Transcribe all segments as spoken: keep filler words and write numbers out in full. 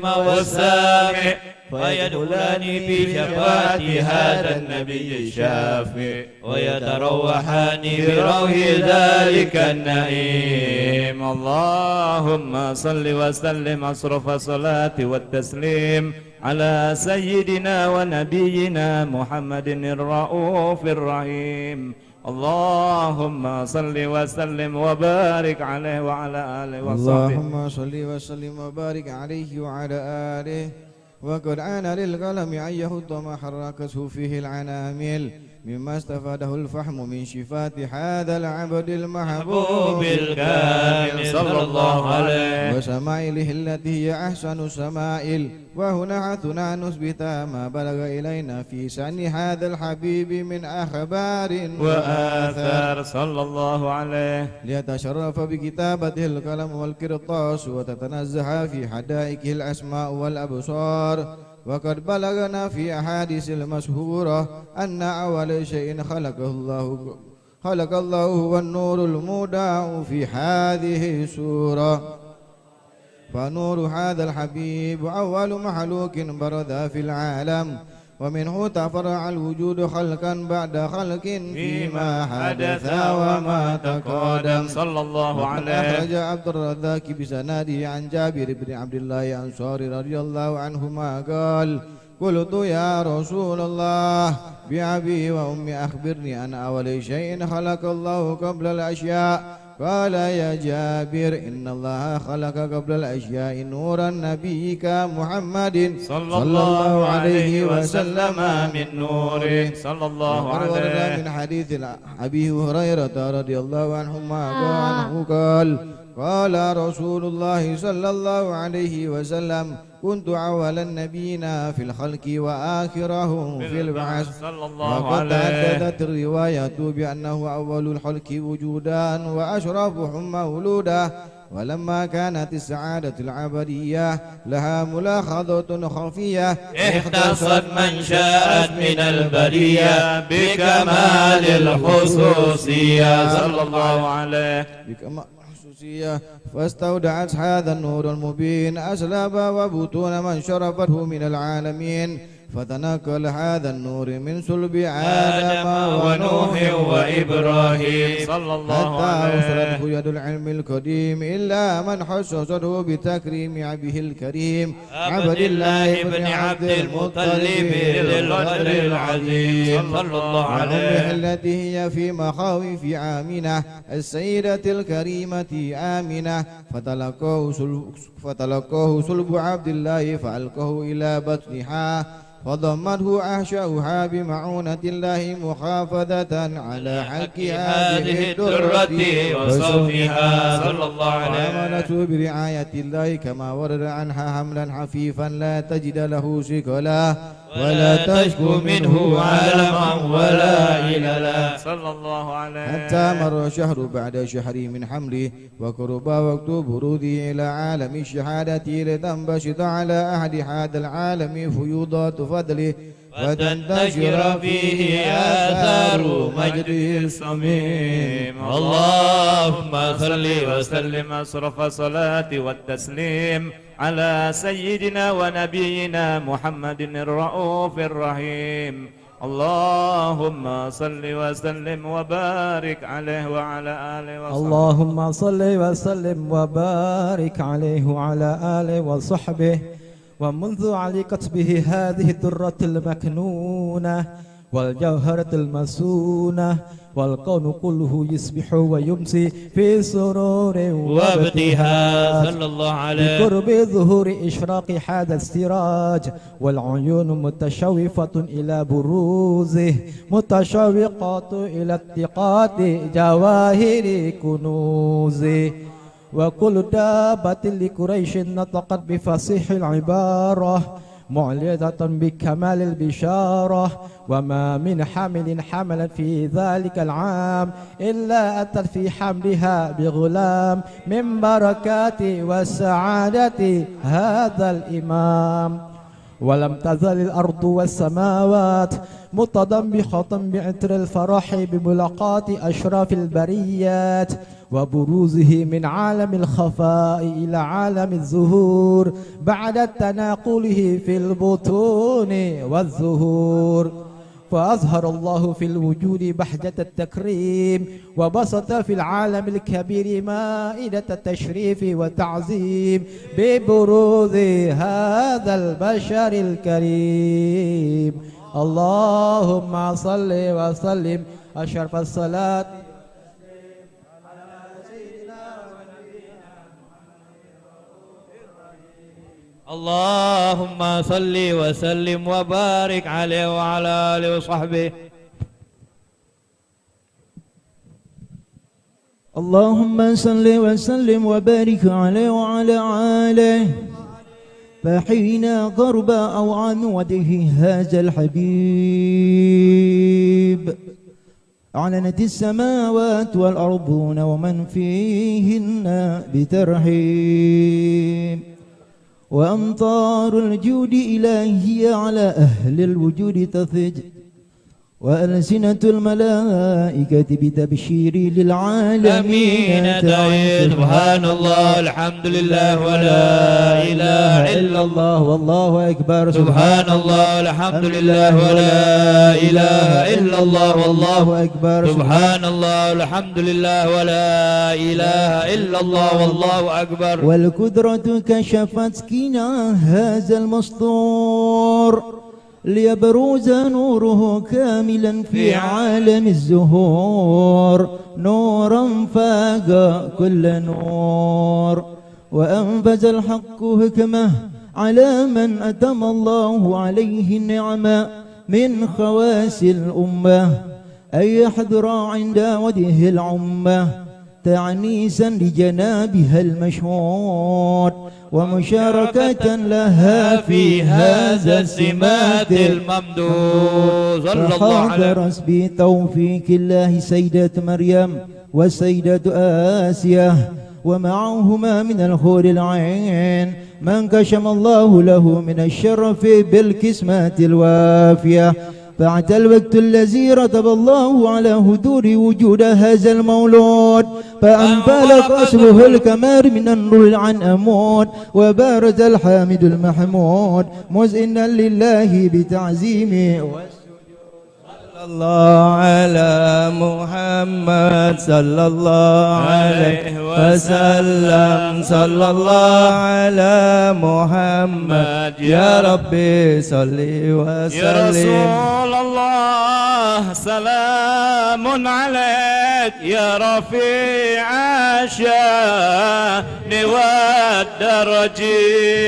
والسامع، فيدخلان في شفاعة هذا النبي الشافع، ويتروحان بروح ذلك النعيم. اللهم صل وسلم أشرف الصلاة والتسليم على سيدنا ونبينا محمد الرؤوف الرحيم. اللهم صل وسلم وبارك عليه وعلى آله وصحبه. اللهم صل وسلم وبارك عليه وعلى آله. وقد آن للقلم أن يخط ما حركته فيه العنامل، مما استفاده الفهم من شفات هذا العبد المحبوب الكامل صلى الله عليه. وشمائله التي هي أحسن الشمائل. وهنا حثنا أن نثبت ما بلغ إلينا في شأن هذا الحبيب من أخبار وآثار صلى الله عليه. ليتشرف بكتابته القلم والقرطاس، وتتنزه في حدائقه الأسماء والأبصار. وقد بلغنا في أحاديث المشهورة أن أول شيء خلقه الله، خلق الله هو النور المودع في هذه السورة. فنور هذا الحبيب أول مخلوق برز في العالم، ومنه تفرع الوجود خلقا بعد خلق فيما حدث وما تقدم. صلى الله عليه. أخرج عبد الرزاق بسنده عن جابر بن عبد الله الأنصاري رضي الله عنهما قال: قلت: يا رسول الله، بأبي وأمي أخبرني عن أول شيء خلق الله قبل الأشياء. قال: يا جابر، إن الله خلق قبل الأشياء نورا نبيك محمد صلى الله عليه وسلم من نوره. صلى الله عليه. وقد ورد من حديث أبي هريرة رضي الله عنهما، عنه قال: قال رسول الله صلى الله عليه وسلم: كنت أول النبيين في الخلق وآخرهم في البعث. صلى الله عليه. وقد تعددت الروايات بأنه أول الخلق وجودا وأشرفهم مولودا. ولما كانت السعادة الأبدية لها ملاحظة خفية اختصت من شاءت من البرية بكمال الخصوصية. صلى الله عليه. بكمال الخصوصية، فاستودعت هذا النور المبين أصلاب وبطون من شرفته من العالمين، فتنقل هذا النور من صلب آدم ونوح وإبراهيم صلى الله عليه. حتى وصلته يد العلم القديم إلى من خصصته بتكريم أبيه الكريم عبد الله بن عبد المطلب ذي القدر العظيم صلى الله عليه. وأمه التي هي في مخاوف آمنة السيدة الكريمة آمنة، فتلقاه صلب، فتلقاه صلب عبد الله فألقاه إلى بطنها، فضمته أحشاؤها بمعونة الله محافظة على حق هذه الدرة وصونها صلى الله عليه. وحملته برعاية الله كما ورد عنها حملا خفيفا لا تجد له ثقلا ولا تشكو منه علما ولا عللا صلى الله عليه. حتى مر شهر بعد شهر من حمله وقرب وقت بروزه إلى عالم الشهادة لتنبسط على أهل هذا العالم فيوضات فضله وتنتشر فيه آثار مجده الصميم. اللهم صل وسلم أشرف الصلاة والتسليم على سيدنا ونبينا محمد الرؤوف الرحيم. اللهم صل وسلم وبارك عليه وعلى آله وصحبه. اللهم صل وسلم وبارك عليه وعلى آله وصحبه. ومنذ علقت به هذه الدرة المكنونة والجوهرة المصونة، والكون كله يصبح ويمسي في سرور وابتهاج. صلى الله عليه. بقرب ظهور إشراق هذا السراج، والعيون متشوفة إلى بروزه، متشوقة إلى التقاط جواهر كنوزه. وكل دابة لقريش نطقت بفصيح العبارة، معلنة بكمال البشارة، وما من حمل حملت في ذلك العام إلا أتت في حملها بغلام من بركات وسعادة هذا الإمام. ولم تزل الأرض والسماوات متضمخة بعطر الفرح بملاقاة أشرف البريات وبروزه من عالم الخفاء إلى عالم الظهور بعد تناقله في البطون والظهور. فأظهر الله في الوجود بهجة التكريم، وبسط في العالم الكبير مائدة التشريف والتعظيم ببروز هذا البشر الكريم. اللهم صل وسلم أشرف الصلاة اللهم صل وسلم وبارك عليه وعلى آله وصحبه. اللهم صل وسلم وبارك عليه وعلى آله. فحين غرب أوعان وجه هذا الحبيب أعلنت السماوات والأرضون ومن فيهن بترحيب، وأمطار الجود إلهية على أهل الوجود تثج، وألسنة الملائكة بتبشير للعالمين آمين. تعج. سبحان الله، الحمد لله، ولا إله إلا الله، والله أكبر. سبحان الله، الحمد لله، ولا إله إلا الله، والله أكبر. سبحان الله، الحمد لله، ولا إله إلا الله، والله أكبر. والقدرة كشفت كنى هذا المستور ليبرز نوره كاملا في عالم الزهور، نورا فاق كل نور. وأنفذ الحق حكمه على من أتم الله عليه النعمة من خواص الأمة، أن يحضر عند وجه العمة تعنيسا لجنابها المشهود، ومشاركة لها في هذا السمات الممدود. صلى الله عليه. فحضرت بتوفيق الله سيدة مريم وسيدة آسيا، ومعهما من الحور العين من كشم الله له من الشرف بالقسمة الوافية. فأتى الوقت الذي رتب الله على حضور وجود هذا المولود، فانفلق أصله القمر من النور العنقود، وبرز الحامد المحمود، مذعنا لله بتعظيم. صلى الله على محمد، صلى الله عليه وسلم، صلى الله على محمد. يا ربي صل وسلم. يا رسول الله، سلام عليك يا رفيع الشان والدرج.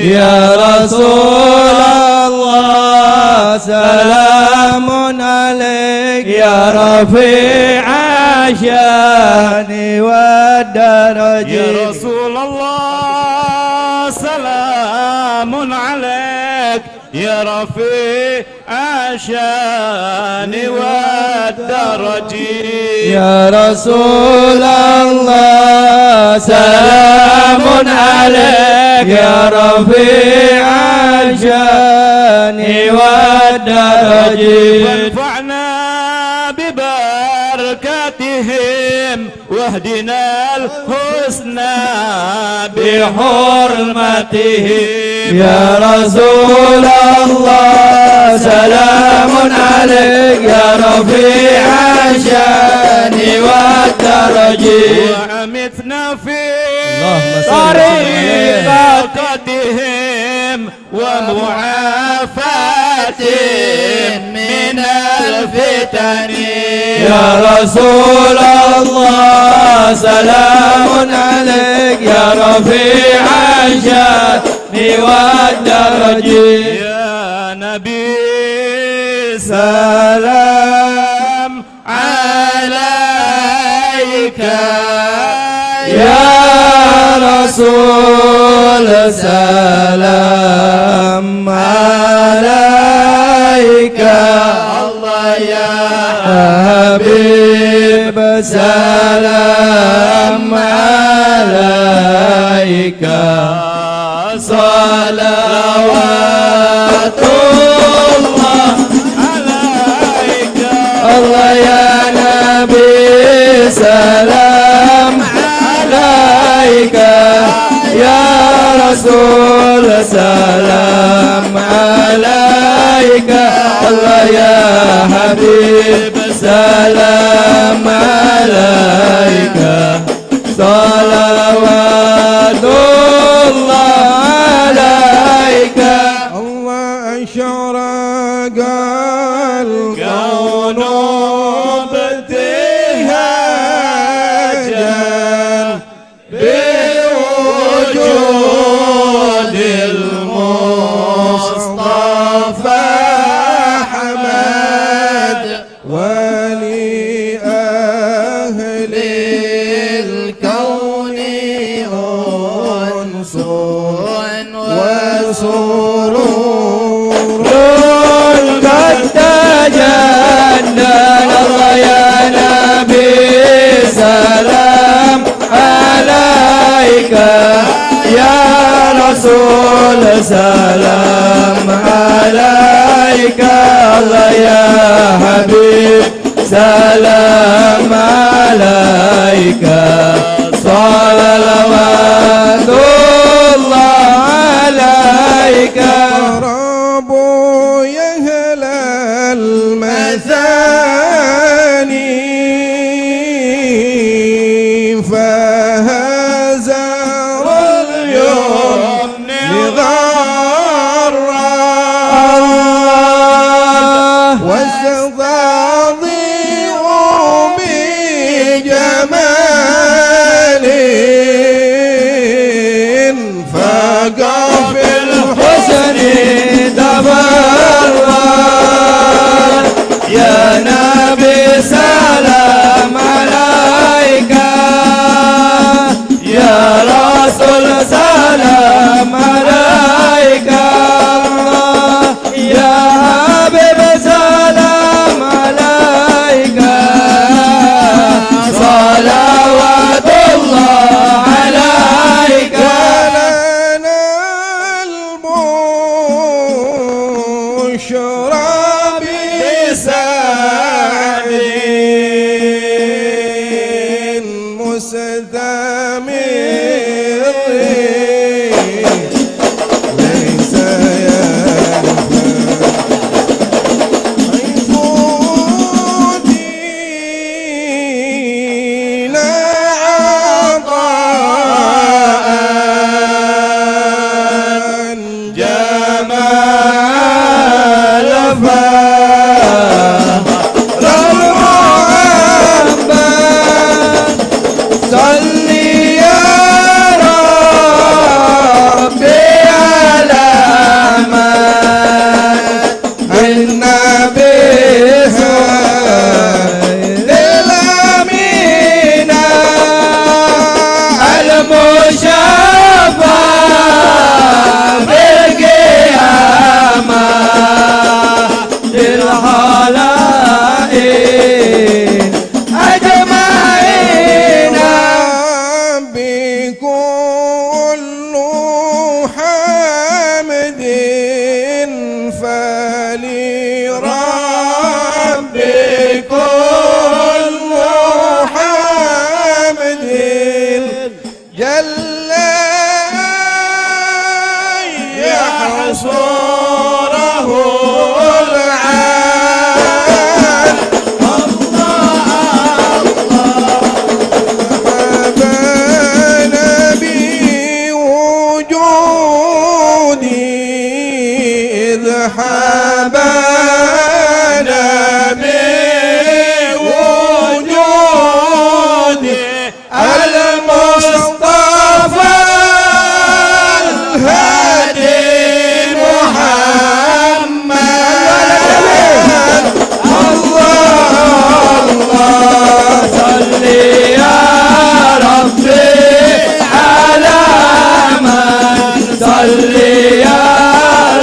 يا رسول الله، سلام عليك يا رفيع الشان والدرج. يا رسول الله، سلام عليك يا رفيع الشان والدرج. يا رسول الله، سلام عليك يا رفيع الشان والدرج. وانفعنا ببركتهم واهدنا الحسنى بحرمته. يا رسول الله، سلام عليك يا رفيع الشان والدرج. وأمتنا في اللهم صل وسلم عليه. طريقتهم ومعافاة من الفتن. يا رسول الله، سلام عليك يا رفيع الشان والدرج. يا نبي، سلام عليك يا رسول، سلام عليك. الله يا حبيب، سلام عليك. صلوات Rasul, salam alaika. Allah ya Habib, salam alaika. Salawatullah alaika. Allah asyraqal kaunu ibtihajan biwujudil Mustafa Ahmad. ولأهل الكون أنس وسرور. قد تجلى الله يا نبي، سلام عليك يا رسول، سلام عليك الله يا حبيب. سلام عليك، صلوات الله عليك. قربوا يا أهل المثاني، فهذا اليوم نغرى. الله. واستضيئوا بجمال، فقف الحسن تبرى. يا نبي سلام عليك، يا رسول سلام عليك، يا حبيب سلام عليك، صلوات الله عليك. ولنا البشرى بسعد مستمر، ليس يخفى حيث أتينا عطاء جمال فخر المحبة. صل يا ربي على من عنا بها للأمينة المشفع في القيامة للخلائق أجمعين. بكل حمد فلرب كل حمد جل أن يحصره العال. الله، الله. حبانا بوجوده، إذ حبانا بوجوده. المصطفى الهادي محمد. الله، الله. صل يا ربي على من، صل يا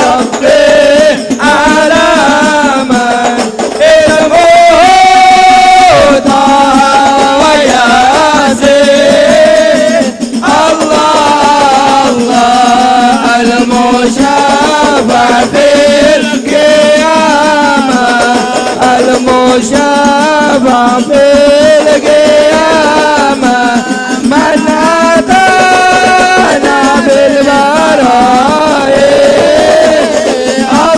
ربي على من اسمه طه وياسين. الله، الله، المشفع في القيامة، المشفع في القيامة. من أتانا بالبشرى Allah,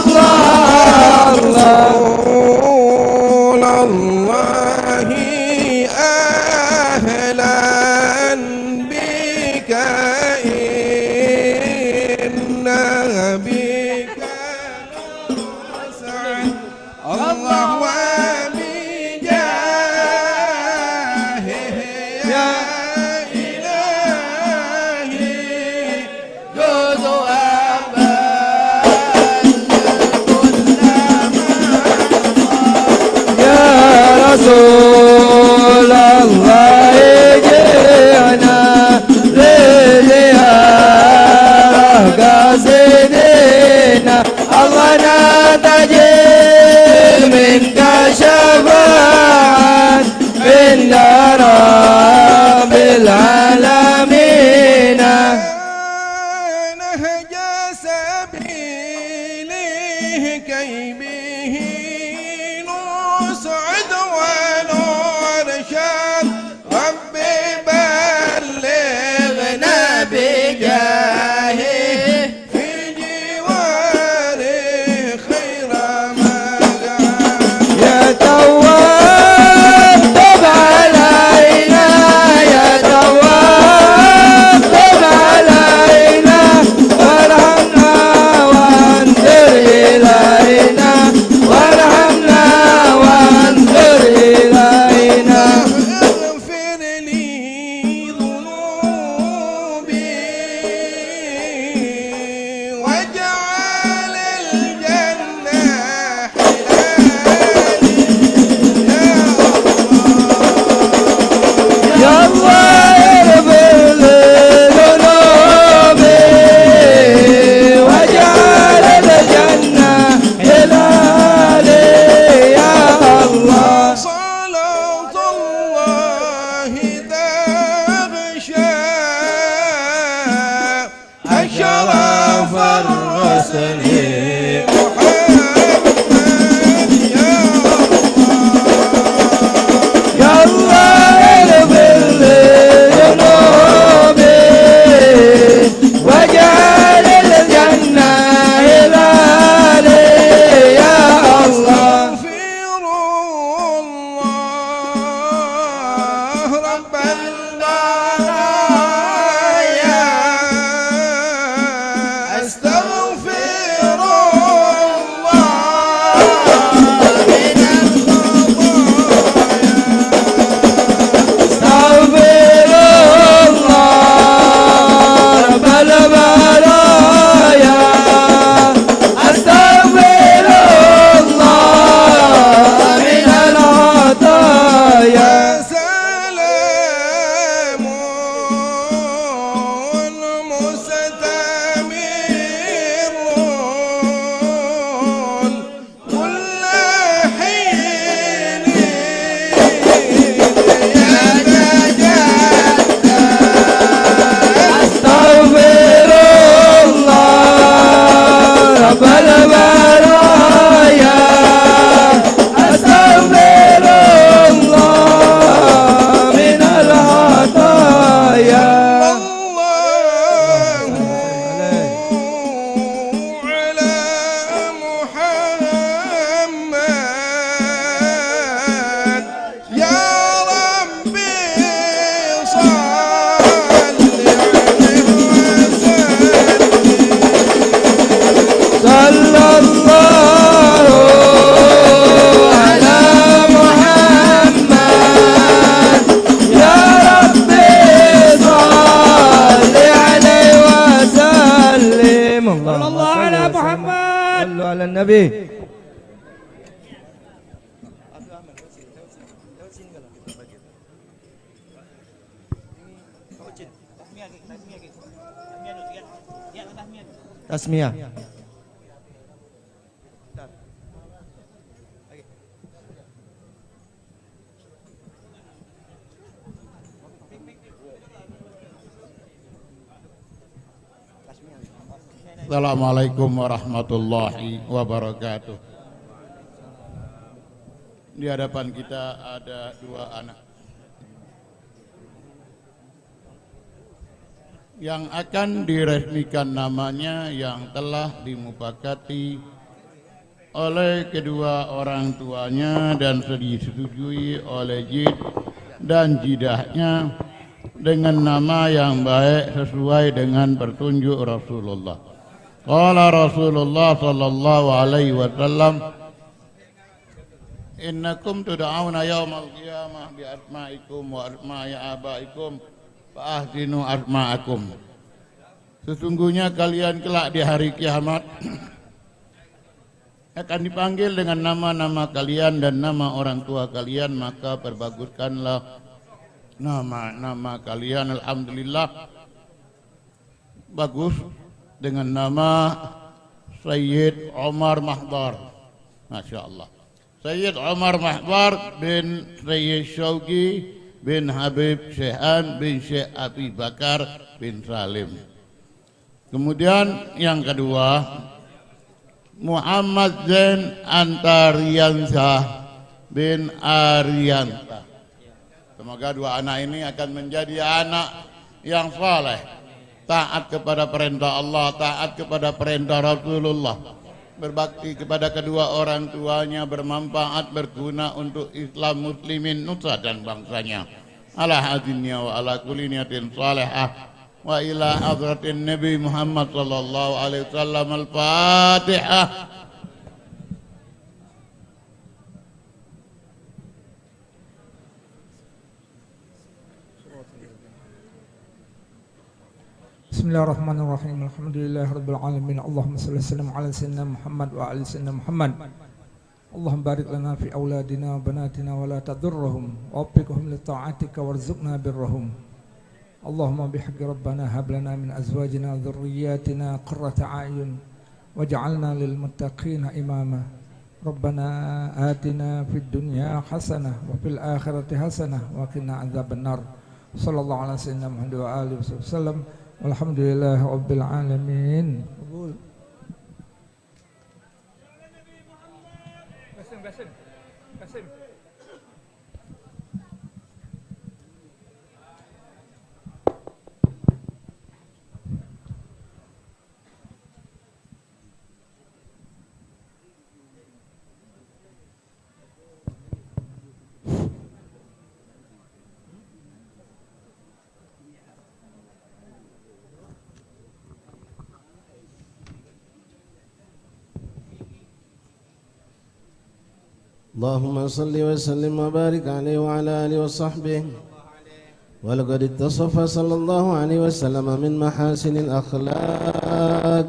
Allah. Rasulullah, ahlan bika, inna bika nas'ad. Allah wa bijahihi ya ilahi. Juz abad kullama. Ya Rasulullah, ij'alna li ziyarah qasidina. Allah na taji minka syafaat inda Rabbil Alamin. Nahja sabilihi kay bihi nus'ad wa nurshad. Rabbi ballighna bijahihi fi jiwarihi khaira ma ya Tawwab, tub alaina, ya Tawwab, tub alaina, warhamna wa anzur ilaina, warhamna wa anzur ilaina. اغفر لي ذنوبي واجعل الجنة حلالي. يا الله، يا الله، اغفر لي ذنوبي واجعل الجنة حلالي يا الله. صلاة الله تغشى أشرف الرسل محمد. يا الله، يا الله، اغفر لي ذنوبي واجعل الجنة حلالي يا الله. أستغفر الله رب البرايا. أستغفر الله من الخطايا. أستغفر الله رب البرايا. أستغفر الله من الخطايا. سلام مستمر كل حين يتجدد. أستغفر الله رب البرايا. أستغفر الله من الخطايا. الله على محمد. يا ربي صل عليه وسلم. صلى الله على محمد. يا ربي صل عليه وسلم. اللهم صل وسلم. صلى الله على محمد. صلوا على النبي. Tasmiyah. Assalamualaikum warahmatullahi wabarakatuh. Di hadapan kita ada dua anak. yang akan diresmikan namanya yang telah dimupakati oleh kedua orang tuanya dan disetujui oleh jid dan jidahnya dengan nama yang baik sesuai dengan petunjuk Rasulullah. Qala Rasulullah sallallahu alaihi wasallam, "Innakum tud'auna yaumal qiyamah bi asma'ikum wa asma'i abaikum fa ahsinu asma'akum." Sesungguhnya kalian kelak di hari kiamat akan dipanggil dengan nama-nama kalian dan nama orang tua kalian, maka perbaguskanlah nama-nama kalian. Alhamdulillah, bagus, dengan nama Sayyid Omar Mahdar. Masya Allah. Sayyid Omar Mahdar bin Sayyid Syauqi bin Habib Syekhan bin Syekh Abi Bakar bin Salim. Kemudian yang kedua, Muhammad Zain Antariansyah bin Ariansyah. Semoga dua anak ini akan menjadi anak yang saleh, taat kepada perintah Allah, taat kepada perintah Rasulullah, berbakti kepada kedua orang tuanya, bermanfaat, berguna untuk Islam, muslimin, nusa dan bangsanya. Ala hadinnya wa ala kulli niyatin salihah. Wa ila hadratin Nabi Muhammad sallallahu alaihi wasallam. Al-Fatihah. Bismillahirrahmanirrahim. Alhamdulillahirabbil alamin. Allahumma shalli wa sallim ala sayyidina Muhammad wa ali sayyidina Muhammad. Allahumma barik lana fi auladina wa banatina wa la tadurruhum, wa waffiqhum li ta'atika warzuqna birrahum. Allahumma bihaqqi rabbana hab lana min azwajina wa dzurriyyatina qurrata a'yun waj'alna lil muttaqina imama. Rabbana atina fid dunya hasanah wa fil akhirati hasanah wa qina adzabannar. Sallallahu ala sayyidina Muhammad wa alihi wasallam. Walhamdulillahi rabbil alamin. اللهم صل وسلم وبارك عليه وعلى آله وصحبه. ولقد اتصف صلى الله عليه وسلم من محاسن الأخلاق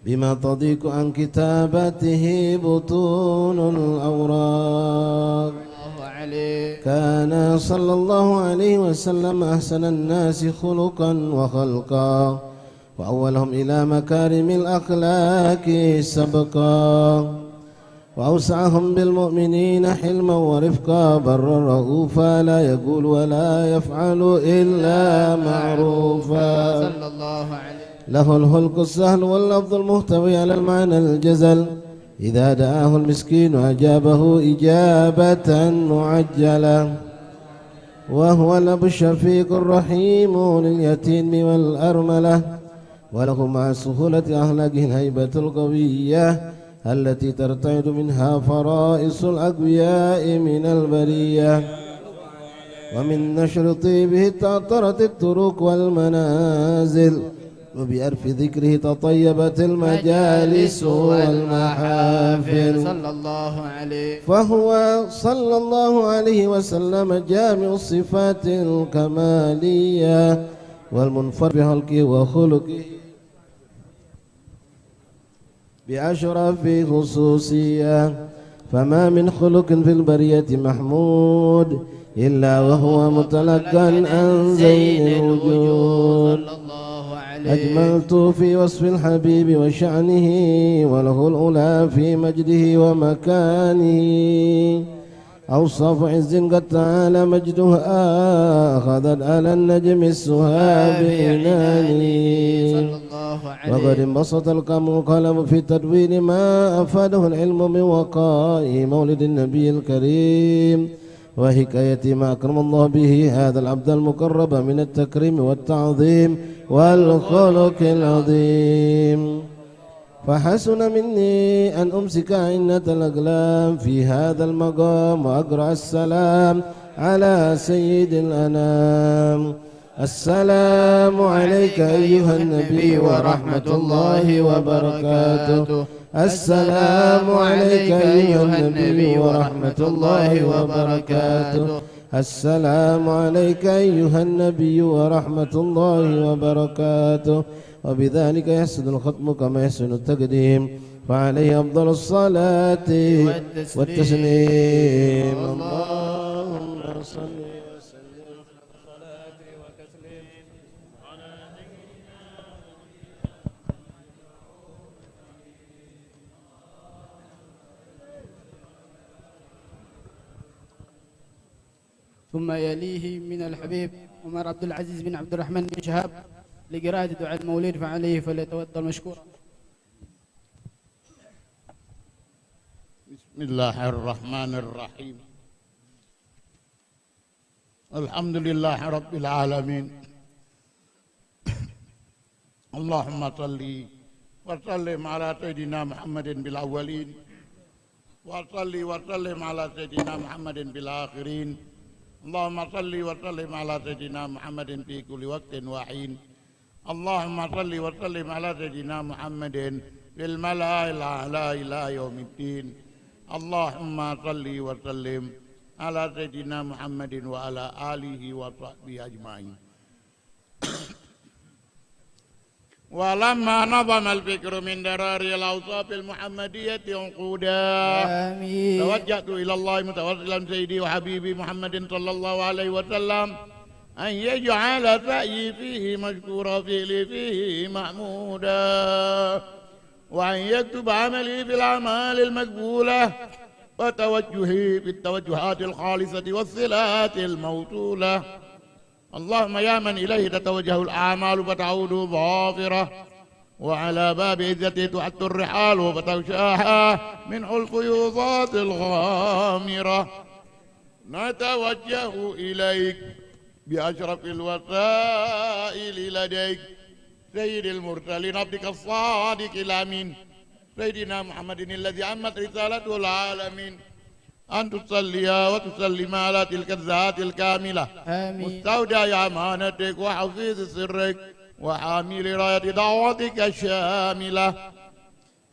بما تضيق عن كتابته بطون الأوراق. كان صلى الله عليه وسلم أحسن الناس خلقا وخلقا، وأولهم إلى مكارم الأخلاق سبقا، وأوسعهم بالمؤمنين حلما ورفقا، برا رؤوفا لا يقول ولا يفعل إلا معروفا. صلى الله عليه. له الخلق السهل واللفظ المحتوي على المعنى الجزل، إذا دعاه المسكين أجابه إجابة معجلة، وهو الأب الشفيق الرحيم لليتيم والأرملة، وله مع سهولة أخلاقه الهيبة القوية التي ترتعد منها فرائص الأقوياء من البرية. ومن نشر طيبه تعطرت الطرق والمنازل، وبعرف ذكره تطيبت المجالس والمحافل. صلى الله عليه. فهو صلى الله عليه وسلم جامع الصفات الكمالية والمنفرد بخلقه وخلقه بأشرف خصوصية، فما من خلق في البرية محمود إلا وهو متلقا عن زين الوجود. أجملت في وصف الحبيب وشأنه، وله العلا في مجده ومكانه. أوصاف عز قد تعالى مجدها، أخذت على النجم السهى بعنانه. صلى الله عليه. وقد انبسط الكم-، القلم في تدوين ما أفاده العلم من وقائع مولد النبي الكريم، وحكاية ما أكرم الله به هذا العبد المقرب من التكريم والتعظيم والخلق العظيم. فحسن مني أن أمسك أعنة الأقلام في هذا المقام وأقرأ السلام على سيد الأنام. السلام عليك أيها النبي ورحمة الله وبركاته. السلام عليك أيها النبي ورحمة الله وبركاته. السلام عليك أيها النبي ورحمة الله وبركاته. وبذلك يحسن الختم كما يحسن التقديم. فعليه أفضل الصلاة والتسليم. اللهم صل وسلم. ثم يليه من الحبيب عمر عبد العزيز بن عبد الرحمن بن شهاب لقراءة دعاء المولد، فعليه فليتفضل مشكورا. بسم الله الرحمن الرحيم. الحمد لله رب العالمين. اللهم صل وسلم على سيدنا محمد في الأولين، وصل وسلم على سيدنا محمد في الآخرين. اللهم صل وسلم على سيدنا محمد في كل وقت وحين. اللهم صل وسلم على سيدنا محمد في الملأ الأعلى إلى يوم الدين. اللهم صل وسلم على سيدنا محمد وعلى آله وصحبه أجمعين. ولما نظم الفكر من دراري الأوصاف المحمدية عقودا، آمين. توجهت إلى الله متوسلا سيدي وحبيبي محمد صلى الله عليه وسلم أن يجعل سعيي فيه مشكورا، فعلي فيه محمودا، وأن يكتب عملي في الأعمال المقبولة، وتوجهي في التوجهات الخالصة والصلات الموصولة. اللهم يا من إليه تتوجه الأعمال فتعود ظافرة، وعلى باب عزته تحط الرحال فتغشاها منه الفيوضات الغامرة، نتوجه إليك بأشرف الوسائل لديك، سيد المرسلين عبدك الصادق الأمين، سيدنا محمد الذي عمت رسالته العالمين، أن تصلي وتسلم على تلك الذات الكاملة، آمين. مستودع أمانتك وحفيظ سرك وحامل راية دعوتك الشاملة.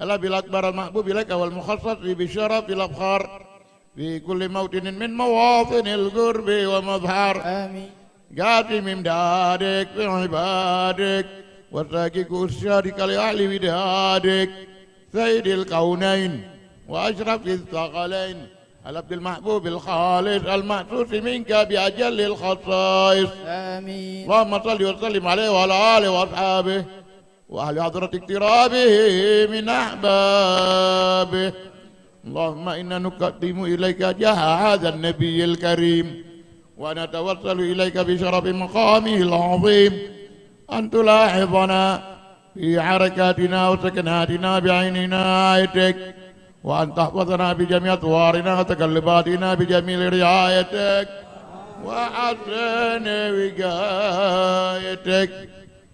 الأب الأكبر المحبوب إليك والمخصص بشرف الأبخار في كل موطن من مواطن القرب ومظهر. آمين. قاسم إمدادك في عبادك، وساقي كؤوس شهدك لأهل ودادك، سيد الكونين وأشرف الثقلين، العبد المحبوب الخالص المخصوص منك بأجل الخصائص. آمين. اللهم صل وسلم عليه وعلى آله وأصحابه وأهل حضرة اقترابه من أحبابه. اللهم إنا نقدم إليك جاه هذا النبي الكريم، ونتوسل إليك بشرف مقامه العظيم أن تلاحظنا في حركاتنا وسكناتنا بعين عنايتك، وأن تحفظنا بجميع أطوارنا وتقلباتنا بجميل رعايتك وحسن وقايتك،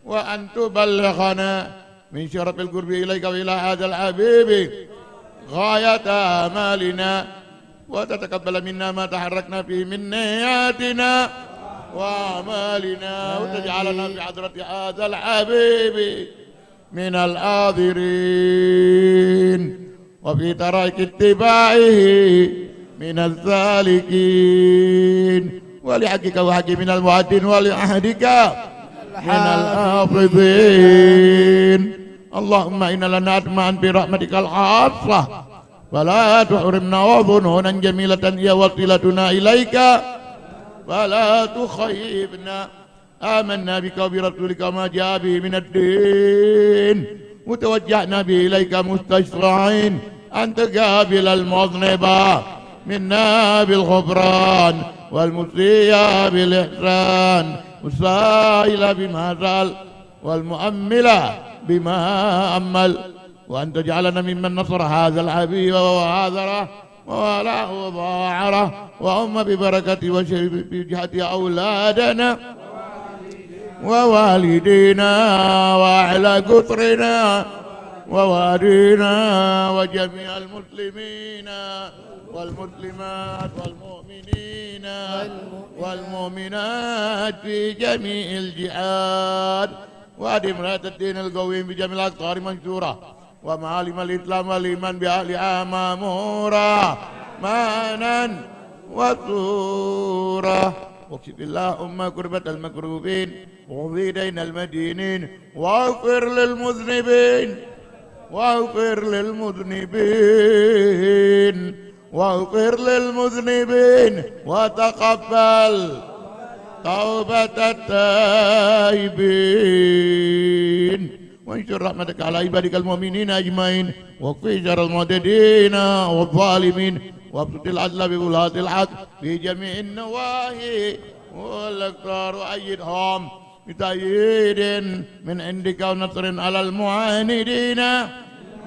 وأن تبلغنا من شرف القرب إليك وإلى هذا الحبيب غاية آمالنا، وتتقبل منا ما تحركنا فيه من نياتنا وأعمالنا، وتجعلنا في حضرة هذا الحبيب من الحاضرين، وفي طرائق اتباعه من السالكين، ولحقك وحق من الموحدين، ولعهدك من الحافظين. اللهم إنا لنا أطماعا في رحمتك الخاصة، فلا تحرمنا، وظنونا جميلة هي وسيلتنا إليك، فلا تخيبنا. آمنا بك وبرسولك وما جاء به من الدين، وتوجهنا به إليك مستشفعين أن تقابل المذنب منا بالغفران، والمسيء بالإحسان، والسائل بما سأل، والمؤمل بما أمل، وأن تجعلنا ممن نصر هذا الحبيب وآزره، ووالاه وظاهره، وعم ببركته وشفقته أولادنا ووالدينا وأهل قطرنا ووالدينا وجميع المسلمين والمسلمات والمؤمنين والمؤمنات في جميع الجهات، وأدم راية الدين القويم بجميع الأقطار منشورة، ومعالم الإسلام والإيمان بأهلها معمورة معنى وصورة. واكشف اللهم كربة المكروبين، واقض دين المدينين، واغفر للمذنبين، واغفر للمذنبين، واغفر للمذنبين، وتقبل توبة التائبين، وانشر رحمتك على عبادك المؤمنين أجمعين، واكف شر المعتدين والظالمين، وابسط العدل بولاة الحق في جميع النواحي والأقطار، وأيدهم بتأييد من عندك ونصر على المعاندين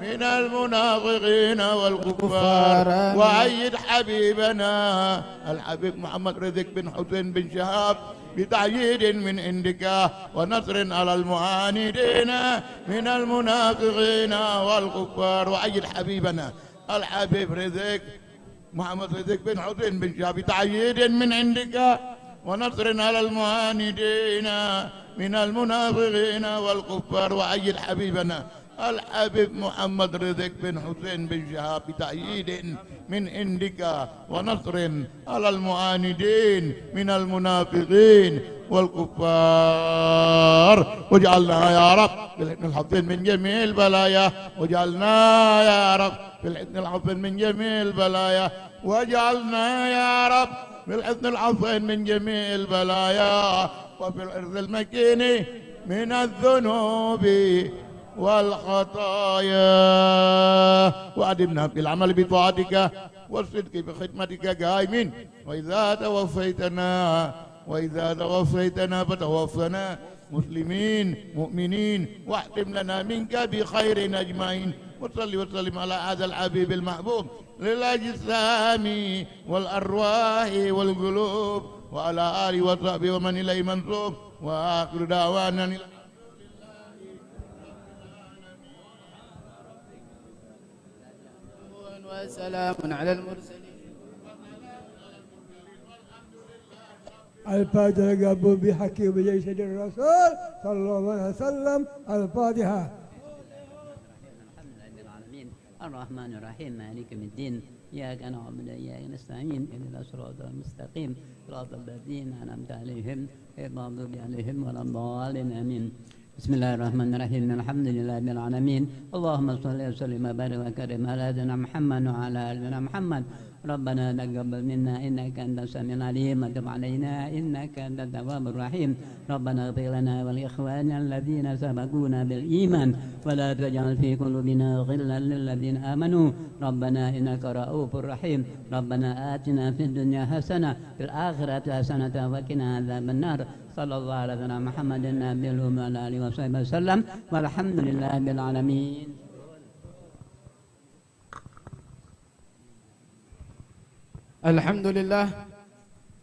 من المنافقين والكفار، وأيد حبيبنا الحبيب محمد رزق بن حسين بن شهاب بتأييد من عندك ونصر على المعاندين من المنافقين والكفار، وأيد حبيبنا الحبيب رزق محمد رزق بن حسين بن شهاب بتأييد من عندك ونصر على المعاندين من المنافقين والكفار، وأيد حبيبنا الحبيب محمد رزق بن حسين بن شهاب بتأييد من عندك ونصر على المعاندين من المنافقين والكفار، واجعلنا يا رب بالحسن الحصين من جميع البلايا، واجعلنا يا رب بالحسن الحصين من جميع البلايا، واجعلنا يا رب بالحسن الحصين من جميع البلايا، وفي الحرز المكين من الذنوب والخطايا، وأدمنا في العمل بطاعتك والصدق في خدمتك قائمين، وإذا توفيتنا، وإذا توفيتنا فتوفنا مسلمين مؤمنين، واختم لنا منك بخير أجمعين. وصل وسلم على هذا الحبيب المحبوب للأجسام والأرواح والقلوب، وعلى آله وصحبه ومن إليه منسوب. وآخر دعوانا أن الحمد لله رب العالمين. وسلام على المرسلين. الفاتحة. قبول بحق وبجاه سيدنا الرسول صلى الله عليه وسلم. الفاتحة. الحمد لله رب العالمين. الرحمن الرحيم. مالك يوم الدين. إياك نعبد وإياك نستعين. اهدنا الصراط المستقيم. صراط الذين أنعمت عليهم غير المغضوب عليهم ولا الضالين. آمين. بسم الله الرحمن الرحيم. الحمد لله رب العالمين. اللهم صل وسلم وبارك وكرم على سيدنا محمد وعلى آل سيدنا محمد. ربنا تقبل منا إنك أنت السميع العليم، وتب علينا إنك أنت التواب الرحيم. ربنا اغفر لنا ولإخواننا الذين سبقونا بالإيمان، ولا تجعل في قلوبنا غلا للذين آمنوا، ربنا إنك رؤوف رحيم. ربنا آتنا في الدنيا حسنة، في الآخرة حسنة، وقنا عذاب النار. صلى الله على سيدنا محمد النبي الأمي وعلى آله وصحبه وسلم، والحمد لله رب العالمين. Alhamdulillah,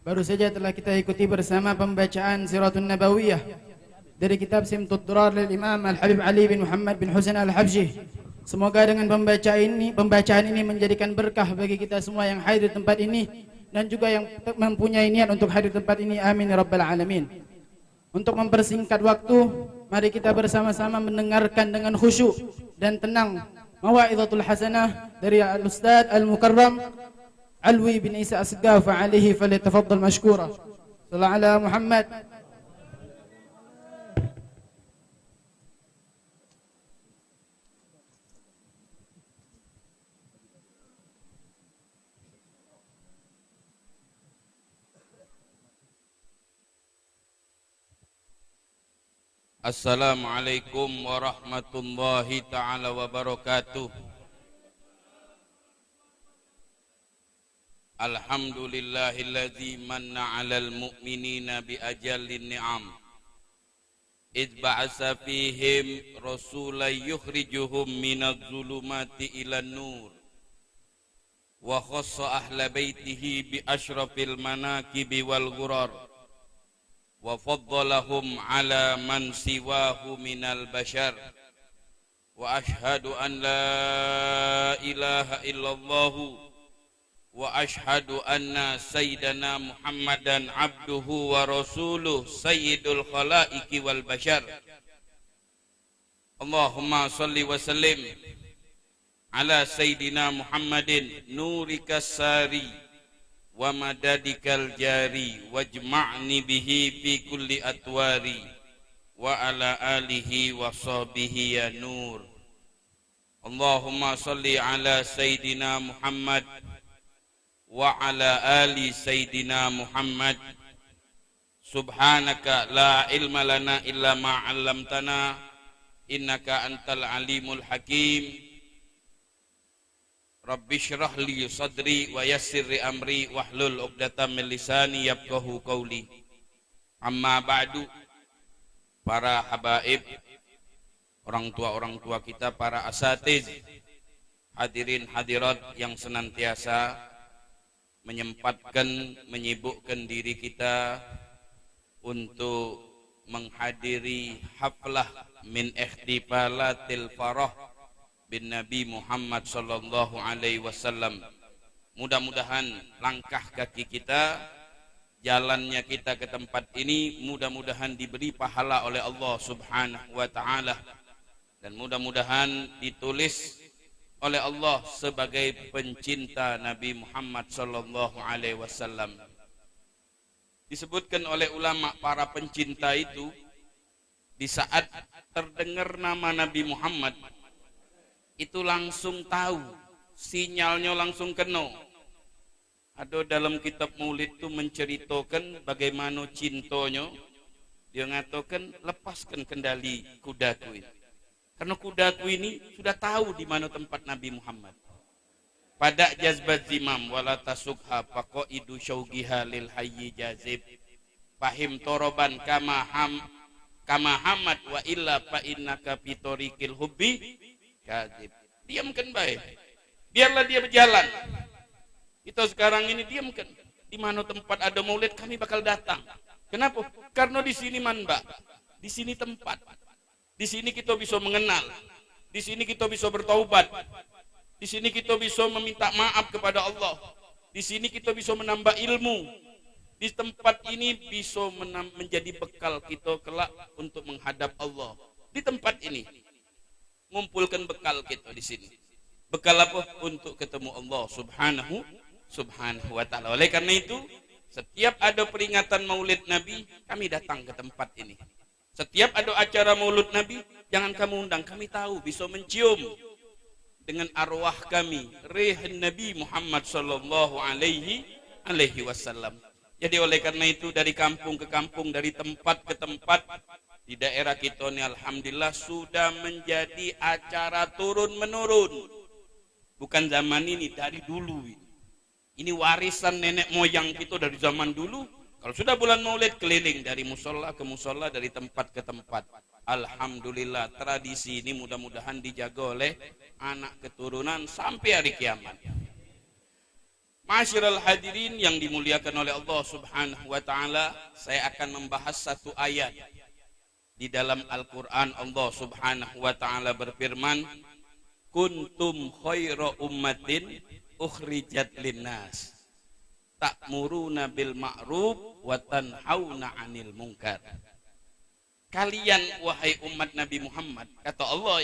baru saja telah kita ikuti bersama pembacaan Siratun Nabawiyah dari kitab Simtud Durar lil Imam Al Habib Ali bin Muhammad bin Husain Al Habsyi. Semoga dengan pembacaan ini, pembacaan ini menjadikan berkah bagi kita semua yang hadir di tempat ini dan juga yang te-, mempunyai niat untuk hadir di tempat ini. Amin ya rabbal alamin. Untuk mempersingkat waktu, mari kita bersama-sama mendengarkan dengan khusyuk dan tenang Mau'izatul Hasanah dari Al-Ustadz Al-Mukarram Alwi bin Isa Asgaf alaihi, falyatafaddal mashkura. Shallallahu ala Muhammad. Assalamualaikum warahmatullahi taala wabarakatuh. Alhamdulillahilladzi manna 'alal mu'minina bi ajallin ni'am. Idz ba'atsa fihim rasulan yukhrijuhum minadz zulumati ilan nur. وخص أهل بيته بأشرف المناقب والغرر، وفضلهم على من سواه من البشر، وأشهد أن لا إله إلا الله، وأشهد أن سيدنا محمدا عبده ورسوله سيد الخلائق والبشر. اللهم صل وسلم على سيدنا محمد نورك الساري ومددك الجاري واجمعني به في كل أطواري وعلى آله وصحبه يا نور. اللهم صل على سيدنا محمد وعلى آل سيدنا محمد. سبحانك لا علم لنا إلا ما علمتنا إنك أنت العليم الحكيم. رب اشرح لي صدري ويسر لي أمري واحلل عقدة من لساني يفقهوا قولي. أما بعد، para habaib, orang tua-orang tua kita, para asatiz, hadirin hadirat yang senantiasa menyempatkan, menyibukkan diri kita untuk menghadiri haflah min ihtifalatil farah bin Nabi Muhammad sallallahu alaihi wasallam. Mudah-mudahan langkah kaki kita, jalannya kita ke tempat ini, mudah-mudahan diberi pahala oleh Allah Subhanahu wa taala. Dan mudah-mudahan ditulis oleh Allah sebagai pencinta Nabi Muhammad sallallahu alaihi wasallam. Disebutkan oleh ulama, para pencinta itu, di saat terdengar nama Nabi Muhammad, itu langsung tahu, sinyalnya langsung kena. Ada dalam kitab Maulid tu menceritakan bagaimana cintonyo. Dia ngatakan, "Lepaskan kendali kudaku ini." Karena kudaku ini sudah tahu di mana tempat Nabi Muhammad. Pada jazbat zimam wala tasukha faqaidu syauqiha lil hayyi jazib. Fahim toroban kama ham, kama hamad wa illa fa innaka fi tariqil hubbi kadzib. Diamkan bae. Biarlah dia berjalan. Kita sekarang ini diamkan. Di mana tempat ada maulid, kami bakal datang. Kenapa? Karena di sini manbak. Di sini tempat. Di sini kita bisa mengenal. Di sini kita bisa bertaubat. Di sini kita bisa meminta maaf kepada Allah. Di sini kita bisa menambah ilmu. Di tempat ini bisa menam-, menjadi bekal kita kelak untuk menghadap Allah. Di tempat ini. Ngumpulkan bekal kita di sini. Bekal apa? Untuk ketemu Allah Subhanahu, Subhanahu wa taala. Oleh karena itu, setiap ada peringatan Maulid Nabi, kami datang ke tempat ini. Setiap ada acara Maulid Nabi, jangan kamu undang, kami tahu, bisa mencium dengan arwah kami, rih Nabi Muhammad sallallahu alaihi, alaihi wasallam. Jadi, oleh karena itu, dari kampung ke kampung, dari tempat ke tempat, di daerah kita ni, alhamdulillah, sudah menjadi acara turun menurun. Bukan zaman ini, dari dulu. Ini warisan nenek moyang kita dari zaman dulu. Kalau sudah bulan Maulid, keliling dari musola ke musola, dari tempat ke tempat. Alhamdulillah, tradisi ini mudah-mudahan dijaga oleh anak keturunan sampai hari kiamat. Ma'asyiral hadirin yang dimuliakan oleh Allah Subhanahu wa taala, saya akan membahas satu ayat. Di dalam Al-Qur'an, Allah Subhanahu wa taala berfirman, "Kuntum khaira ummatin ukhrijat linnas, ta'muruna bil ma'ruf wa tanhauna 'anil munkar." Kalian, wahai umat Nabi Muhammad, kata Allah,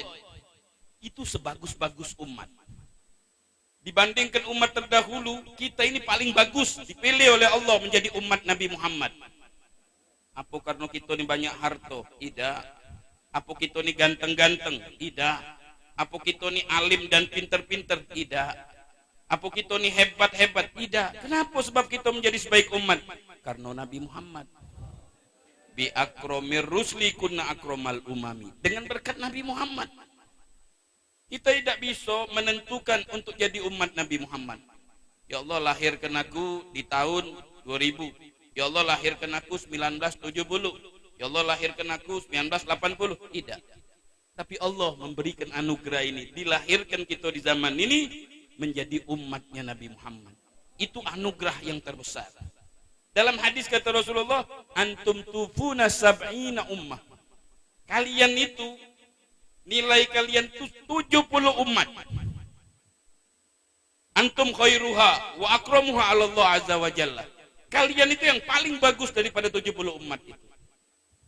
itu sebagus-bagus umat. Dibandingkan umat terdahulu, kita ini paling bagus, dipilih oleh Allah menjadi umat Nabi Muhammad. Apa karena kita ni banyak harta? Tidak. Apa kita ni ganteng-ganteng? Tidak. Apa kita ni alim dan pinter-pinter? Tidak. Apa kita ni hebat-hebat? Tidak. Kenapa sebab kita menjadi sebaik umat? Karena Nabi Muhammad. "Bi akramir rusli kunna akramal umami." Dengan berkat Nabi Muhammad. Kita tidak bisa menentukan untuk jadi umat Nabi Muhammad. "Ya Allah, lahirkan aku di tahun dua ribu. Ya Allah, lahirkan aku sembilan belas tujuh puluh. Ya Allah, lahirkan aku sembilan belas lapan puluh." Tidak. Tapi Allah memberikan anugerah ini. Dilahirkan kita di zaman ini, menjadi umatnya Nabi Muhammad. Itu anugerah yang terbesar. Dalam hadis kata Rasulullah, "Antum tufuna sab'ina ummah." Kalian itu, nilai kalian tu tujuh puluh umat. "Antum khairuha wa akramuha 'ala Allah azza wa jalla." Kalian itu yang paling bagus daripada tujuh puluh umat itu.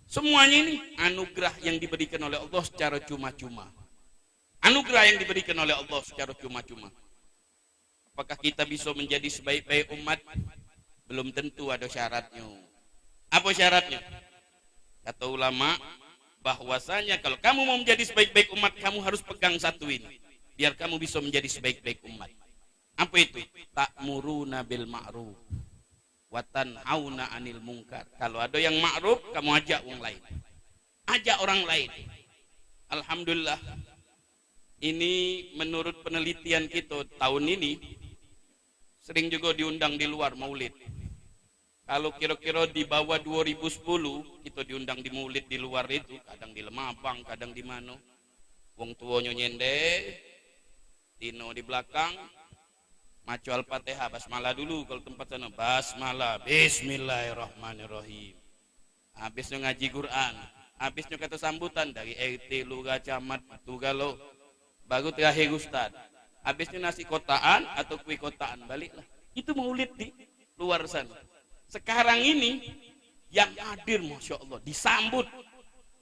Semuanya ini anugerah yang diberikan oleh Allah secara cuma-cuma. Anugerah yang diberikan oleh Allah secara cuma-cuma. Apakah kita bisa menjadi sebaik-baik umat? Belum tentu, ada syaratnya. Apa syaratnya? Kata ulama, bahwasanya kalau kamu mau menjadi sebaik-baik umat, kamu harus pegang satu ini. Biar kamu bisa menjadi sebaik-baik umat. Apa itu? "Ta'muruna bil ma'ruf wa tanhauna 'anil munkar." Kalau ada yang ma'ruf, kamu ajak wong lain. Ajak orang lain. Alhamdulillah. Ini menurut penelitian kita tahun ini, sering juga diundang di luar maulid. Kalau kira-kira di bawah dua ribu sepuluh, kita diundang di maulid di luar itu, kadang di Lemabang, kadang di mano. Wong tuonyo nyende, Tino di belakang, maco Al-Fatihah, basmalah dulu. Kalau tempat sana, basmalah, bismillahirrahmanirrahim. Habisnyo ngaji Quran, habisnyo kata sambutan dari R T, lurah, camat, tu galo. Baru terakhir ustaz. Habisnyo nasi kotaan atau kue kotaan, baliklah. Itu maulid di luar sana. Sekarang ini yang hadir, masya Allah, disambut.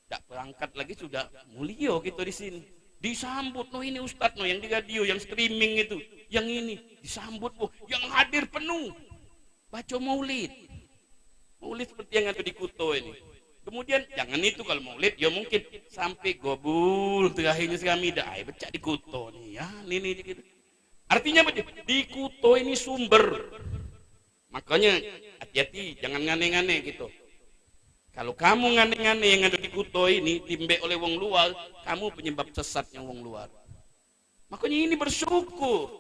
Dak berangkat lagi sudah mulia kita di sini. Disambut, "No, ini ustaz, no, yang di radio, yang streaming itu, yang ini." Disambut, oh, yang hadir penuh. Baca maulid. Maulid seperti yang ada di Kuto ini. Kemudian, jangan itu, kalau maulid, ya mungkin sampai gobul terakhirnya sekami dah. Ai, becak di Kuto ni, ya, ini, ini, gitu. Artinya apa dia? Di Kuto ini sumber. Makanya, hati-hati, jangan ngane-ngane gitu. Kalau kamu ngane-ngane yang ada di Kuto ini, dimbek oleh wong luar, kamu penyebab sesatnya wong luar. Makanya ini bersyukur.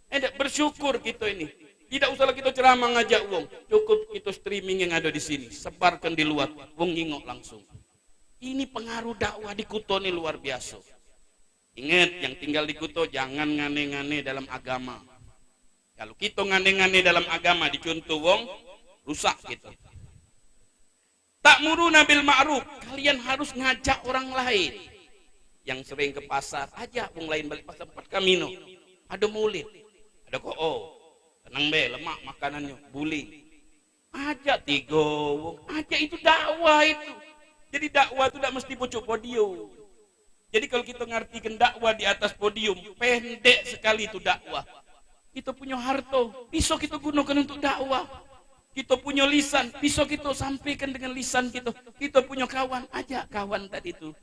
Eh, dak bersyukur kita ini. Tidak usahlah kita ceramah ngajak wong. Cukup kita streaming yang ada di sini. Sebarkan di luar. Wong ngingok langsung. Ini pengaruh dakwah di Kuto ni luar biasa. Ingat, yang tinggal di Kuto, jangan ngane-ngane dalam agama. Kalau kita ngane-ngane dalam agama, dicontoh wong, rusak kita. Ta'muruna bil ma'ruf, kalian harus ngajak orang lain. Yang sering ke pasar, ajak wong lain balik pasar, tempat kami no. Ada maulid, ada ko'o. Tenang be, lemak makanannyo, buli. Ajak tigo wong, ajak, itu dakwah itu. Jadi dakwah tu dak mesti pucuk podium. Jadi kalau kita ngartikan dakwah di atas podium, pendek sekali itu dakwah. Kita punya harta, bisa kita gunakan untuk dakwah. Kita punya lisan, bisa kita sampaikan dengan lisan kita. Kita punya kawan, ajak kawan tadi tu.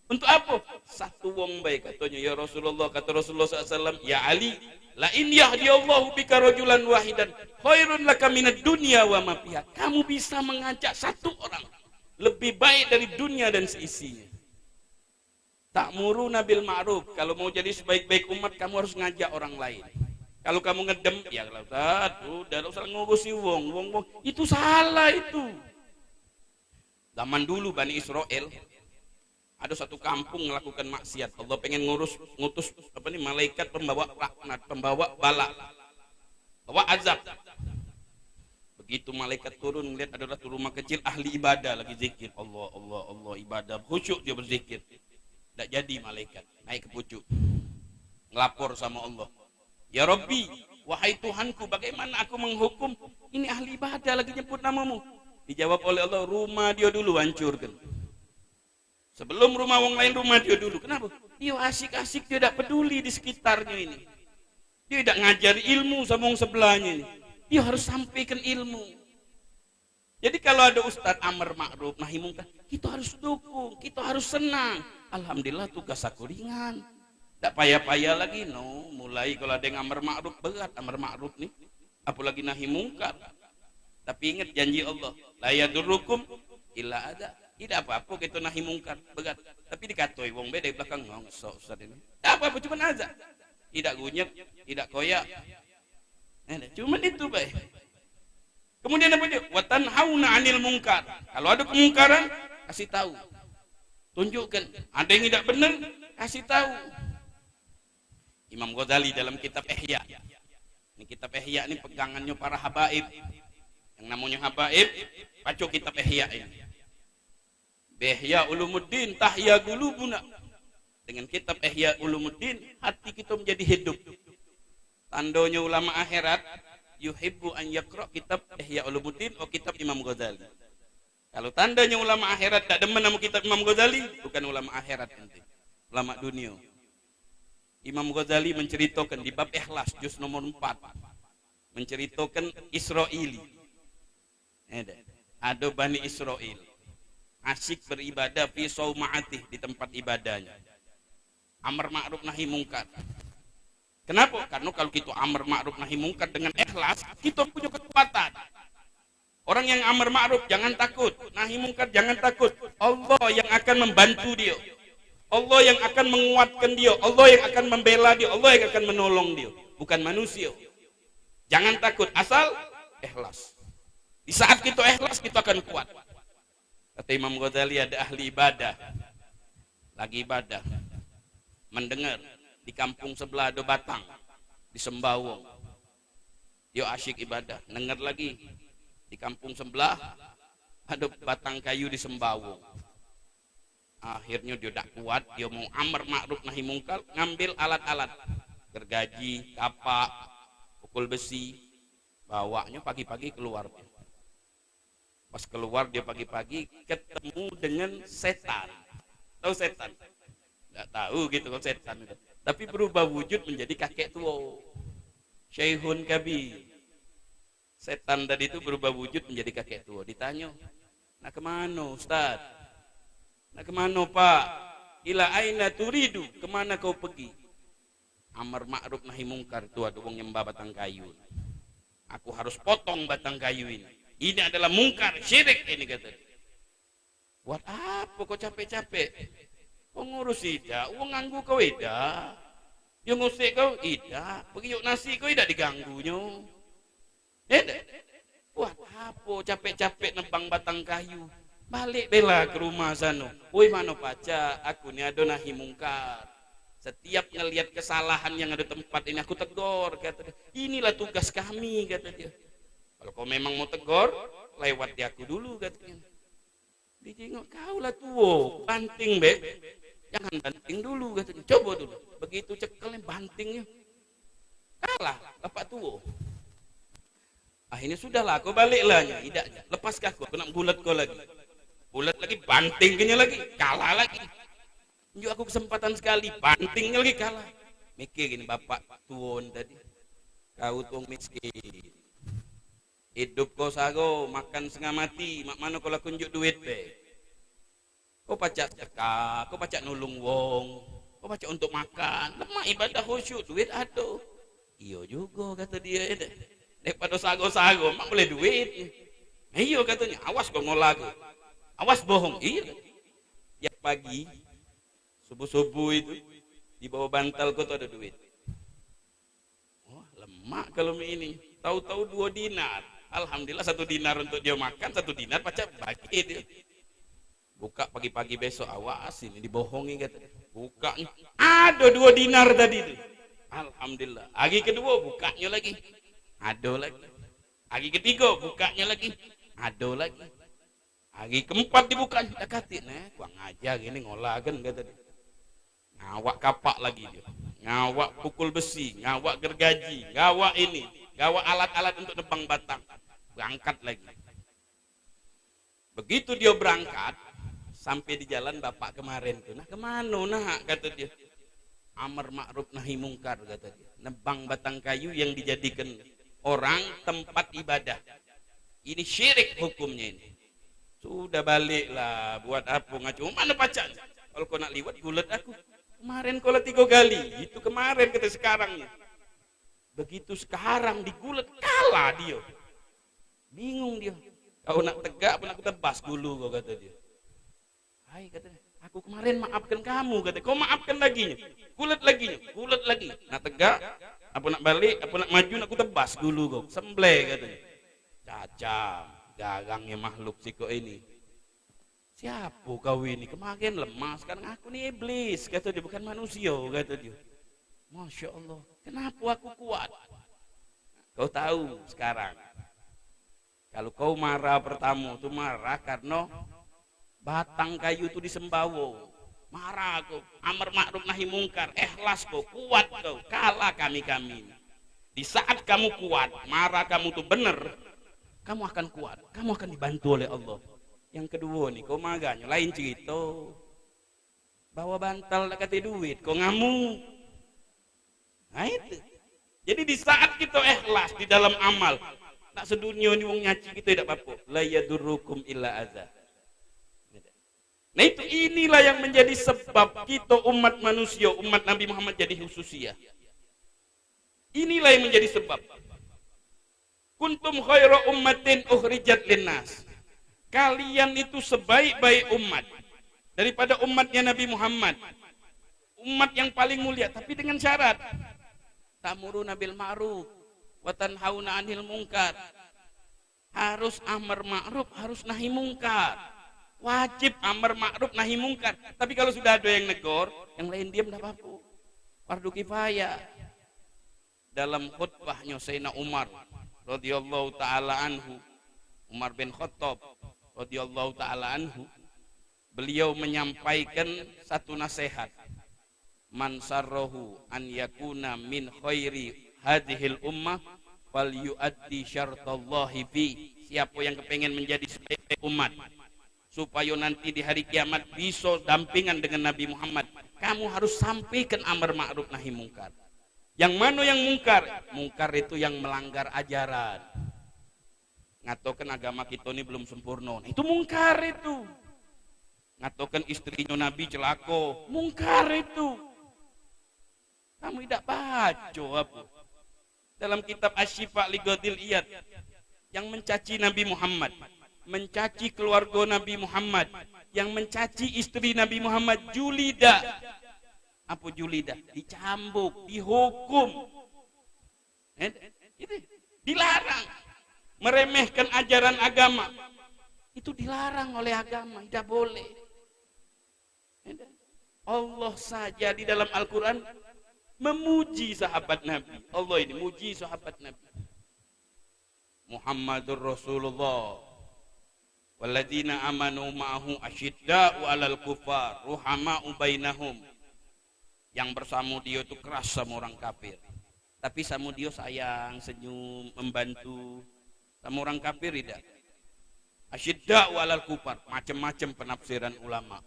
Untuk apa? Satu wong bae, katanya, "Ya Rasulullah," kata Rasulullah sallallahu alaihi wasallam, "Ya Ali, la in yahdiyallahu bika rajulan wahidan khairun laka minad dunya wa ma fiha." Kamu bisa mengajak satu orang lebih baik dari dunia dan seisinya. Ta'muruna bil ma'ruf. Kalau mau jadi sebaik-baik umat, kamu harus ngajak orang lain. Kalau kamu ngedem, "Ya kalau dah, udah, dak usah ngurusi wong, wong, wong." Itu salah itu. Zaman dulu Bani Israel, ada satu kampung ngelakukan maksiat. Allah pengen ngurus, ngutus apa ni, malaikat pembawa laknat, pembawa bala, bawa azab. Begitu malaikat turun, ngeliat ada satu rumah kecil ahli ibadah lagi zikir. Allah, Allah, Allah, ibadah. Khusyuk dia berzikir. Dak jadi malaikat. Naik ke pucuk. Ngelapor sama Allah. "Ya Rabbi, wahai Tuhanku, bagaimana aku menghukum ini ahli ibadah lagi nyebut namamu?" Dijawab oleh Allah, "Rumah dia dulu hancurkan." Sebelum rumah wong lain, rumah dia dulu. Kenapa? Dia asik-asik, dia dak peduli di sekitarnya ini. Dia dak ngajari ilmu sama wong sebelahnya ini. Dia harus sampaikan ilmu. Jadi kalau ada ustaz amar ma'ruf nahi mungkar, kita harus dukung, kita harus senang. Alhamdulillah, tugas aku ringan. Dak payah-payah lagi, no. Mulai kalau ada yang amar ma'ruf, berat amar ma'ruf ni. Apalagi nahi mungkar. Tapi ingat janji Allah, "La yadurrukum illa adza." Tidak apa-apa kita nahi mungkar, berat. Tapi dikatoi wong be dari belakang, "Oh, ngesok ustaz ini." Tak apa-apa, cuma azab. Tidak gunyek, tidak koyak. Eh, cuma itu bae. Kemudian apa dia? "Wa tanhauna 'anil mungkar." Kalau ada kemungkaran, kasih tahu. Tunjukkan. Ada yang tidak benar, kasih tahu. Imam Ghazali dalam kitab Ihya. Ini kitab Ihya ini pegangannyo para habaib. Yang namonyo habaib, baco kitab Ihya ini. Bi Ihya Ulumuddin tahya qulubuna. Dengan kitab Ihya Ulumuddin, hati kita menjadi hidup. Tandonyo ulama akhirat, yuhibbu an yaqra kitab Ihya Ulumuddin, oh kitab Imam Ghazali. Kalau tandonyo ulama akhirat dak demen sama kitab Imam Ghazali, bukan ulama akhirat ente. Ulama dunia. Imam Ghazali menceritakan di bab ikhlas, juz nomor empat. Menceritakan Israili. Ado Bani Israel asyik beribadah fi saumaatih, di tempat ibadahnya. Amar ma'ruf nahi mungkar. Kenapa? Karena kalau kita amar ma'ruf nahi mungkar dengan ikhlas, kita punya kekuatan. Orang yang amar ma'ruf jangan takut, nahi mungkar jangan takut. Allah yang akan membantu dia. Allah yang akan menguatkan dia, Allah yang akan membela dia, Allah yang akan menolong dia. Bukan manusia. Jangan takut, asal ikhlas. Di saat kita ikhlas, kita akan kuat. Kata Imam Ghazali, ada ahli ibadah, lagi ibadah, mendengar di kampung sebelah ada batang disembah wong. Dia asyik ibadah, dengar lagi di kampung sebelah ada batang kayu disembah wong. Akhirnya dia dak kuat, dia mau amar ma'ruf nahi mungkar, ngambil alat-alat, gergaji, kapak, pukul besi, bawaknya pagi-pagi keluar. Pas keluar dia pagi-pagi ketemu dengan setan. Tahu setan? Nggak tahu gitu kalau setan itu. Tapi berubah wujud menjadi kakek tua. Syekhun Kabir. Setan tadi itu berubah wujud menjadi kakek tua. Ditanya, "Nak kemana, Ustaz? Nak kemana, Pak? Ila aina turidu? Kemana kau pergi?" Amar ma'ruf nahi mungkar itu ada wong nyembah batang kayu. "Aku harus potong batang kayu ini. Ini adalah mungkar, syirik ini," kata dia. "Buat apa kau capek-capek? Kau ngurus idak, wong nganggu kau idak. Dia ngusik kau idak, pergi yuk nasi kau idak diganggunyo." Ende. Buat apo capek-capek nebang batang kayu? Balik bela ke rumah sano. Woi, mano pacak, aku ni ado nahi mungkar. Setiap ngelihat kesalahan yang ada tempat ini, aku tegor, kata dia. Inilah tugas kami, kata dia. Kalau kau memang mau tegor, lewat di aku dulu, kata dia. Dijengok, "Kau lah tuo, banting be. Jangan banting dulu," katanya. "Coba dulu." Begitu cekelnya, bantingnya. Kalah, bapak tuo. Akhirnya, "Sudahlah, kau baliklah nya. Idak, lepas ke aku, aku nak gulat kau lagi." Gulat lagi, banting ke nya lagi, kalah lagi. "Njuk aku kesempatan sekali," bantingnya lagi kalah. Mikir gini bapak tuo tadi, "Kau tuo miskin. Idup kau sago, makan setengah mati, mak mano kau laku njuk duit be? Kau pacak sedekah, kau pacak nulung wong, kau pacak untuk makan, lemak ibadah khusyuk, duit ado." "Iyo jugo," kata dia, "daripada sago-sago, mak boleh duit." "Iyo," katanya, "awas kau ngolah aku, awas bohong." "Iyo." Tiap pagi, subuh-subuh itu, di bawah bantal kau tu ada duit. "Wah, lemak kalau ini." Tahu-tahu duo dinar. Alhamdulillah, satu dinar untuk dia makan, satu dinar pacak bagi dia. Buka pagi-pagi besok, "Awas ini dibohongi," kata. Buka, ada duo dinar tadi tu. Alhamdulillah. Hari kedua, bukanya lagi. Ada lagi. Hari ketiga, bukanya lagi. Ada lagi. Hari keempat dibuka, "Dah katik, neh, kurang ajar ini ngolahan," kata dia. Ngawak kapak lagi dia. Ngawak pukul besi, ngawak gergaji, ngawak ini, ngawak alat-alat untuk nebang batang. Berangkat lagi. Begitu dia berangkat, sampai di jalan bapak kemarin tu. "Nah, kemana, nak?" kata dia. "Amar ma'ruf nahi mungkar," kata dia. "Nebang batang kayu yang dijadikan orang tempat ibadah. Ini syirik hukumnya ini." "Sudah baliklah, buat apa ngaco? Mana pacak? Kalau kau nak liwat, gulat aku. Kemarin kau lah tiga kali. Itu kemarin," kata, "sekarang ni." Begitu sekarang digulat, kalah dia. Bingung dia. "Kau nak tegak apa nak kutebas gulu kau?" kata dia. "Hai," kata dia, "aku kemarin maafkan kamu," kata. "Kau maafkan lagi nya. Gulat lagi nya. Gulat lagi. Nak tegak, apa nak balik, apa nak maju, nak kutebas gulu kau. Sembleh," katanya. Cacam, garangnya makhluk sikok ini. "Siapa kau ini? Kemarin lemah, sekarang aku ni iblis," kata dia, "bukan manusia," kata dia. Masya Allah, kenapa aku kuat? Kau tahu sekarang, kalau kau marah pertama tu marah karena batang kayu tu disembawa. Marah kau, amar makruf nahi mungkar, ikhlas kau, kuat kau, kalah kami-kami. Di saat kamu kuat, marah kamu tu bener, kamu akan kuat, kamu akan dibantu oleh Allah. Yang kedua ni, kau marahnya lain cerita. Bawa bantal dak kate duit, kau ngamuk. Nah itu. Jadi di saat kita ikhlas di dalam amal, nak sedunia ni wong nyaci kita dak apa-apa. La yadurrukum illa adza. Nah itu, inilah yang menjadi sebab kita umat manusia, umat Nabi Muhammad jadi khususia. Inilah yang menjadi sebab. Kuntum khaira ummatin ukhrijat linnas. Kalian itu sebaik-baik umat daripada umatnya Nabi Muhammad. Umat yang paling mulia, tapi dengan syarat. Ta'muruna bil ma'ruf wa tanhauna 'anil munkar. Harus amar ma'ruf, harus nahi mungkar. Wajib amar ma'ruf nahi mungkar. Tapi kalau sudah ada yang negor, yang lain diam dak apa-apa. Fardu kifayah. Dalam khutbahnya Sayyidina Umar radhiyallahu taala anhu, Umar bin Khattab radhiyallahu taala anhu, beliau menyampaikan satu nasihat, "Man sarrahu an yakuna min khairi hadhil ummah, fal yuaddi syartallahi fi." Siapa yang kepengen menjadi sebaik-baik umat, supaya nanti di hari kiamat bisa dampingan dengan Nabi Muhammad, kamu harus sampaikan amar ma'ruf nahi mungkar. Yang mana yang mungkar? Mungkar itu yang melanggar ajaran. Ngatokan agama kita ni belum sempurna. Nah, itu mungkar itu. Ngatokan istrinya Nabi celaka. Mungkar itu. Kamu tidak baca apa? Dalam kitab Asy-Syifa li Qadhil Iyad, yang mencaci Nabi Muhammad, mencaci keluarga Nabi Muhammad, yang mencaci istri Nabi Muhammad, julida. Apa julida? Dicambuk, dihukum. Eh, itu dilarang. Meremehkan ajaran agama. Itu dilarang oleh agama, tidak boleh. Allah saja di dalam Al-Quran memuji sahabat Nabi. Allah ini muji sahabat Nabi. Muhammadur Rasulullah. Walladzina amanu ma'ahu asyidda'u 'alal kuffar, ruhama'u bainahum. Yang bersama dia itu keras sama orang kafir. Tapi sama dia sayang, senyum, membantu. Sama orang kafir tidak. Asyidda'u 'alal kuffar, macam-macam penafsiran ulama.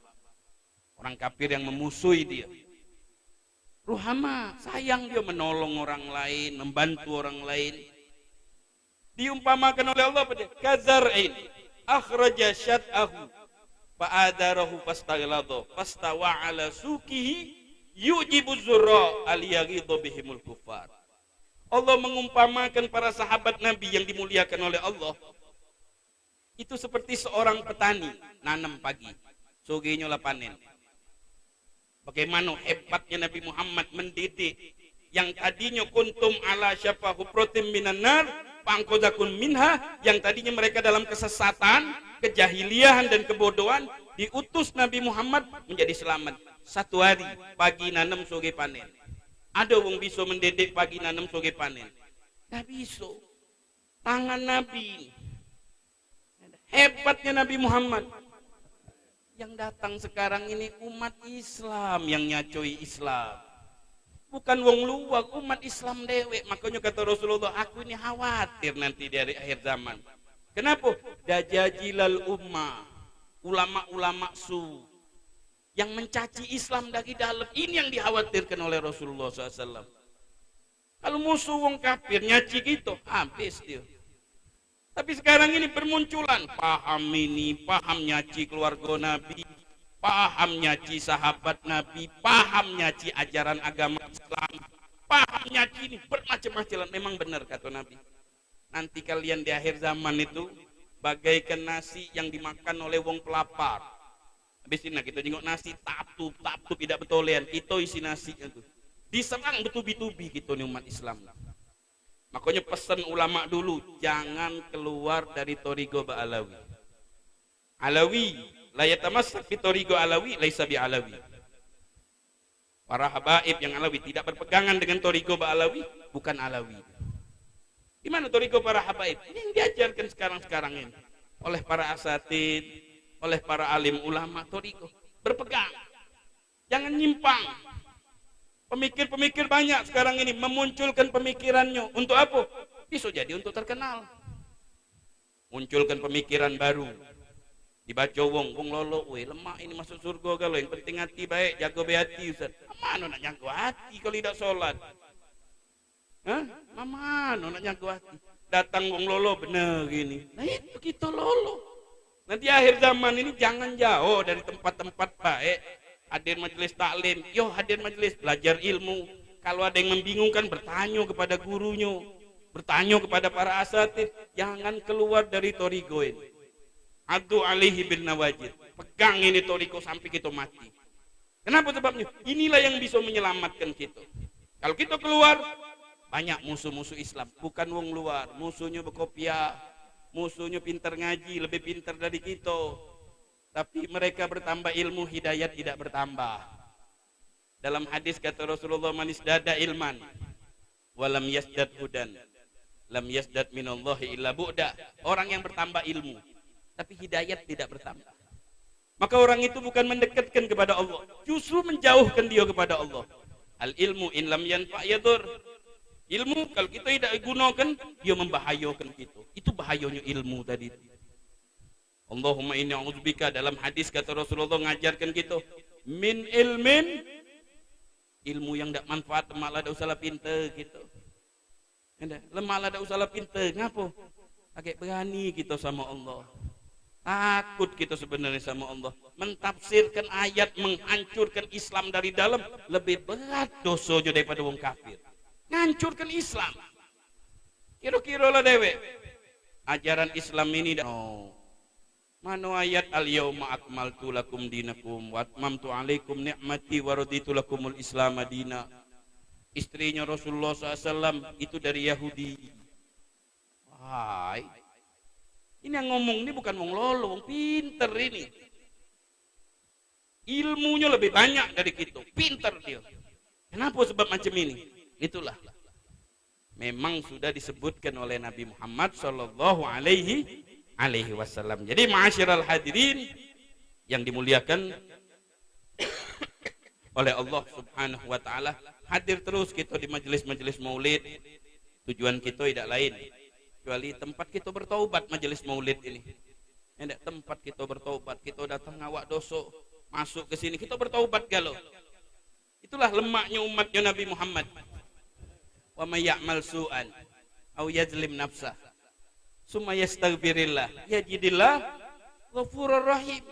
Orang kafir yang memusuhi dia. Ruhama, sayang dia menolong orang lain, membantu orang lain. Diumpamakan oleh Allah pada kazar'in akhraja syat'ahu fa'adarahu fastaghlado fastawa ala sukihi yujibu zurra aliyaghidho bihimul kufar. Allah mengumpamakan para sahabat Nabi yang dimuliakan oleh Allah itu seperti seorang petani nanam pagi, sogenyo lah panen. Bagaimana hebatnya Nabi Muhammad mendidik yang tadinya kuntum ala syafa hufratim minan nar, fa'anqadzakum minha, yang tadinya mereka dalam kesesatan, kejahiliahan dan kebodohan, diutus Nabi Muhammad menjadi selamat. Satu hari, pagi nanem, sore panen. Ada wong bisa mendidik pagi nanem, sore panen? Dak bisa. Tangan Nabi. Hebatnya Nabi Muhammad. Yang datang sekarang ini umat Islam yang nyacoi Islam. Bukan wong luar, umat Islam dewek. Makanya kata Rasulullah, "Aku ini khawatir nanti di hari akhir zaman." Kenapa? Dajajilal ummah, ulama-ulama su yang mencaci Islam dari dalam. Ini yang dikhawatirkan oleh Rasulullah sallallahu alaihi wasallam. Kalau musuh wong kafir nyaci kita, habis dia. Tapi sekarang ini bermunculan paham ini, paham nyaci keluarga Nabi, paham nyaci sahabat Nabi, paham nyaci ajaran agama Islam, paham nyaci ini bermacam-macam. Memang benar kata Nabi. Nanti kalian di akhir zaman itu bagaikan nasi yang dimakan oleh wong pelapar. Habis ini kita jenguk nasi, tap tup, tap tup, tidak betolean. Kita isi nasi itu. Diserang betubi-tubi kita ni umat Islam. Makanya pesan ulama dulu, jangan keluar dari torigo ba Alawi. Alawi, la yatamassak bi torigo Alawi, laisa bi Alawi. Para habaib yang Alawi tidak berpegangan dengan toriko ba Alawi, bukan Alawi. Di mana toriko para habaib? Ini yang diajarkan sekarang-sekarang ini oleh para asatid, oleh para alim ulama toriko. Berpegang. Jangan nyimpang. Pemikir-pemikir banyak sekarang ini memunculkan pemikirannya. Untuk apa? Bisa jadi untuk terkenal. Munculkan pemikiran baru. Dibaca wong, wong lolo, weh, lemak ini masuk surga kalau yang penting hati baik, jago be hati, Ustaz. Mano nak jago hati kalau tidak sholat? Hah? Mano nak jago hati? Datang wong lolo bener gini. Nah, itu kita lolo. Nanti akhir zaman ini jangan jauh dari tempat-tempat baik. Hadir majelis taklim, yo hadir majelis belajar ilmu. Kalau ada yang membingungkan, bertanya kepada gurunya, bertanya kepada para asatid. Jangan keluar dari torigo ini. Adu alihi bin nawajid. Pegang ini torigo sampai kita mati. Kenapa sebabnya? Inilah yang bisa menyelamatkan kita. Kalau kita keluar, banyak musuh-musuh Islam. Bukan wong luar, musuhnya bekopiah, musuhnya pintar ngaji, lebih pintar dari kita. Tapi mereka bertambah ilmu, hidayat tidak bertambah. Dalam hadis kata Rasulullah, "Man izdada ilman, walam yasdad hudan, lam yasdad minallahi illa bu'da." Orang yang bertambah ilmu, tapi hidayat tidak bertambah, maka orang itu bukan mendekatkan kepada Allah, justru menjauhkan dia kepada Allah. Al ilmu in lam yanfa yadur. Ilmu kalau kita tidak gunakan, dia membahayakan kita. Itu bahayanya ilmu tadi. Allahumma inni a'udzubika, dalam hadis kata Rasulullah ngajarkan kita, min ilmin, ilmu yang dak manfaat, malah dak usah lah pinter gitu. Ndak, lemah lah dak usah lah pinter. Ngapo? Agak berani kita sama Allah. Takut kita sebenarnya sama Allah. Mentafsirkan ayat menghancurkan Islam dari dalam lebih berat dosanya daripada wong kafir. Ngancurkan Islam. Kira-kira lah dewek. Ajaran Islam ini dak, oh. Mano ayat, "Al yauma akmaltu lakum dinakum wa atmamtu alaikum ni'mati wa raditu lakumul Islama dina." Istrinya Rasulullah sallallahu alaihi wasallam itu dari Yahudi. Hai. Ini yang ngomong ni bukan wong lolo, wong pinter ini. Ilmunya lebih banyak dari kita. Pinter dia. Kenapa sebab macam ini? Itulah. Memang sudah disebutkan oleh Nabi Muhammad sallallahu alaihi alaihi wasallam. Jadi ma'asyiral hadirin yang dimuliakan oleh Allah Subhanahu wa taala, hadir terus kita di majelis-majelis maulid. Tujuan kita tidak lain kecuali tempat kita bertaubat, majelis maulid ini. Ndak, tempat kita bertaubat, kita datang ngawak dosa, masuk ke sini, kita bertaubat galo. Itulah lemaknya umatnya Nabi Muhammad. "Wa may ya'mal su'an au yazlim nafsah, summa yastaghfirillah, yajidillah ghafurur rahim."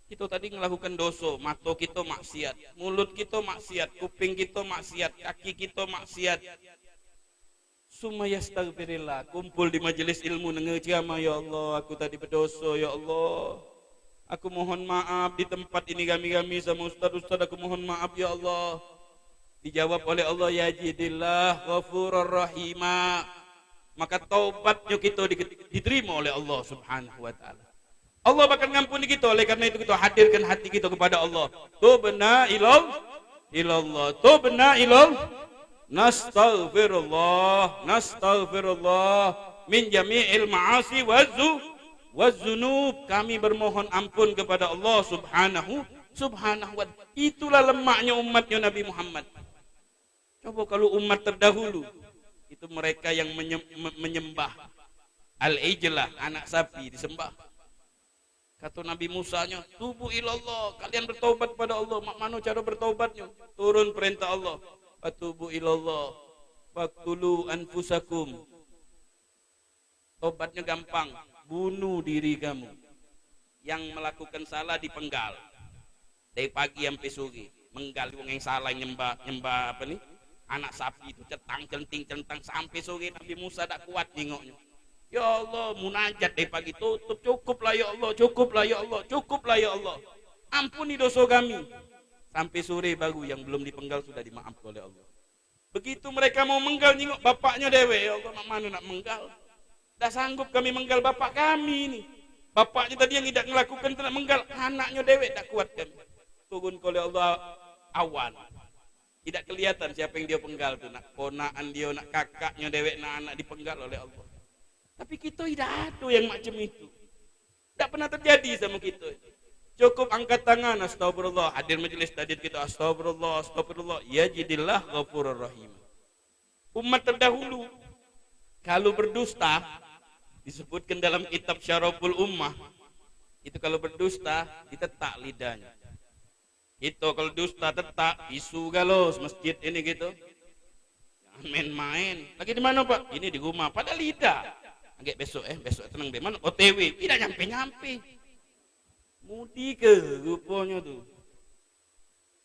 Kita tadi ngelakukan dosa, mata kita maksiat, mulut kita maksiat, kuping kita maksiat, kaki kita maksiat. Summa yastaghfirillah, kumpul di majelis ilmu, dengar ceramah, "Ya Allah, aku tadi berdosa, ya Allah. Aku mohon maaf di tempat ini, gami-gami sama ustaz-ustaz, aku mohon maaf, ya Allah." Dijawab oleh Allah, "Yajidillah ghafurur rahima." Maka taubatnya kita di-, diterima oleh Allah Subhanahu wa taala. Allah bakal ngampuni kita. Oleh karena itu, kita hadirkan hati kita kepada Allah. Tubna ilal-, ilallah. Tubna ilal-, nastaghfirullah. Nastaghfirullah. Min jami'il ma'asi wazzu-, wazzunub. Kami bermohon ampun kepada Allah Subhanahu, Subhanahu wa. Itulah lemaknya umatnya Nabi Muhammad. Coba kalau umat terdahulu, itu mereka yang menye-, me-, menyembah al-ijlah, anak sapi disembah. Kata Nabi Musa nya, "Tubu ilallah, kalian bertaubat pada Allah." Mak mano cara bertaubatnya? Turun perintah Allah, "Fatubu ilallah, faktulu anfusakum." Tobatnya gampang, bunuh diri kamu. Yang melakukan salah dipenggal. Dari pagi sampai sore, menggal wong yang salah nyembah, nyembah apa ni? Anak sapi itu cetang, celenting, celentang sampai sore. Nabi Musa dak kuat nengoknya. Ya Allah, munajat dari pagi tutup, "Cukuplah ya Allah, cukuplah ya Allah, cukuplah ya Allah. Ampuni dosa kami." Sampai sore baru yang belum dipenggal sudah dimaafkan oleh Allah. Begitu mereka mau menggal, nyingok bapaknya dewek, "Ya Allah, mak mano nak menggal? Dah sanggup kami menggal bapak kami ni. Bapaknya tadi yang tidak ngelakukan tu nak menggal, anaknya dewek dak kuat kami." Turun oleh Allah awan. Idak kelihatan siapo yang dio penggal tu, nak ponakan dio, nak kakaknyo dewek, nak anak dipenggal oleh Allah. Tapi kito idak ado yang macam itu. Dak pernah terjadi sama kito. Cukup angkat tangan, astagfirullah. Hadir majelis tadi kito, astagfirullah, astagfirullah. Yajidillah ghafurur rahim. Umat terdahulu, kalu berdusta, disebutkan dalam kitab Syaraful Ummah, itu kalu berdusta, ditetak lidahnya. Kito kalu dusta tetak, bisu galo semasjid ini gitu. Jangan main-main. Lagi di mano, Pak? Ini di rumah. Padahal idak. Agek besok, eh, besok tenang be. Mano? O T W. Idak nyampe-nyampe. Mudi ke ruponyo tu.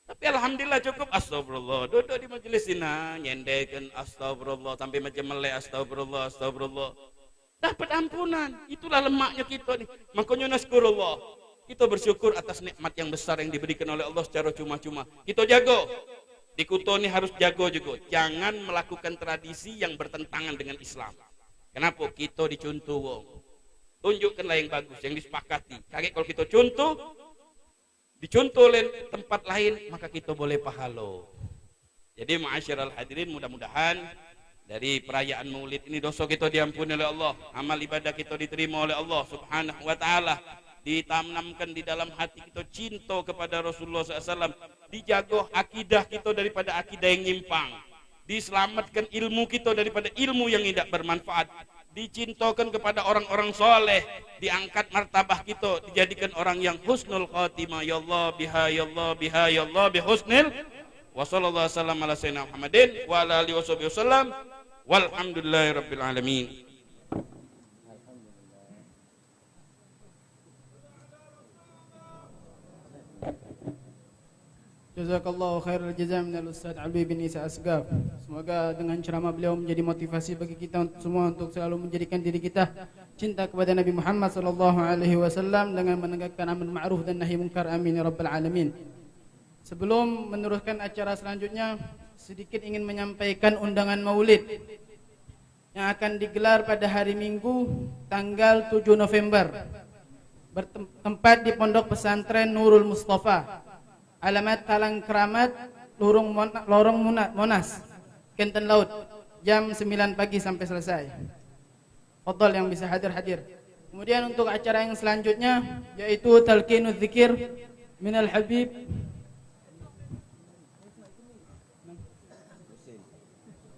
Tapi alhamdulillah cukup astagfirullah. Duduk di majelis sina, nyendeken astagfirullah, sampe macam melek astagfirullah, astagfirullah. Dapat ampunan. Itulah lemaknyo kito ni. Makonyo naskurullah. Kito bersyukur atas nikmat yang besar yang diberikan oleh Allah secara cuma-cuma. Kito jago. Di Kuto ni harus jago jugo. Jangan melakukan tradisi yang bertentangan dengan Islam. Kenapo? Kito dicontoh wong. Tunjukkanlah yang bagus, yang disepakati. Kagek kalu kito contoh, dicontoh oleh tempat lain, maka kito boleh pahalo. Jadi, ma'asyiral hadirin, mudah-mudahan dari perayaan Maulid ini doso kito diampuni oleh Allah, amal ibadah kito diterima oleh Allah Subhanahu wa taala, ditanamkan di dalam hati kito cinto kepada Rasulullah sallallahu alaihi wasallam, dijago akidah kito daripada akidah yang nyimpang, diselamatkan ilmu kito daripada ilmu yang idak bermanfaat, dicintokan kepada orang-orang soleh, diangkat martabah kito, dijadikan orang yang husnul khatimah. Ya Allah, biha, ya Allah, biha, ya Allah, bi husnil. Wa sallallahu wasallam ala sayyidina Muhammadin wa ala alihi wasahbihi wasallam. Walhamdulillahi rabbil alamin. Jazakallahu khairal jaza minal Ustaz Alwi bin Isa Asgaf. Semoga dengan ceramah beliau menjadi motivasi bagi kita untuk semua untuk selalu menjadikan diri kita cinta kepada Nabi Muhammad sallallahu alaihi wasallam dengan menegakkan amar ma'ruf dan nahi mungkar. Amin ya rabbal alamin. Sebelum meneruskan acara selanjutnya, sedikit ingin menyampaikan undangan Maulid yang akan digelar pada hari Minggu, tanggal tujuh November, bertempat di Pondok Pesantren Nurul Mustafa, alamat Talang Keramat, Lorong Mon-, Lorong Muna-, Monas, Kenten Laut, jam sembilan pagi sampai selesai. Fadal yang bisa hadir, hadir. Kemudian untuk acara yang selanjutnya, yaitu Talqinuz Zikir minal Habib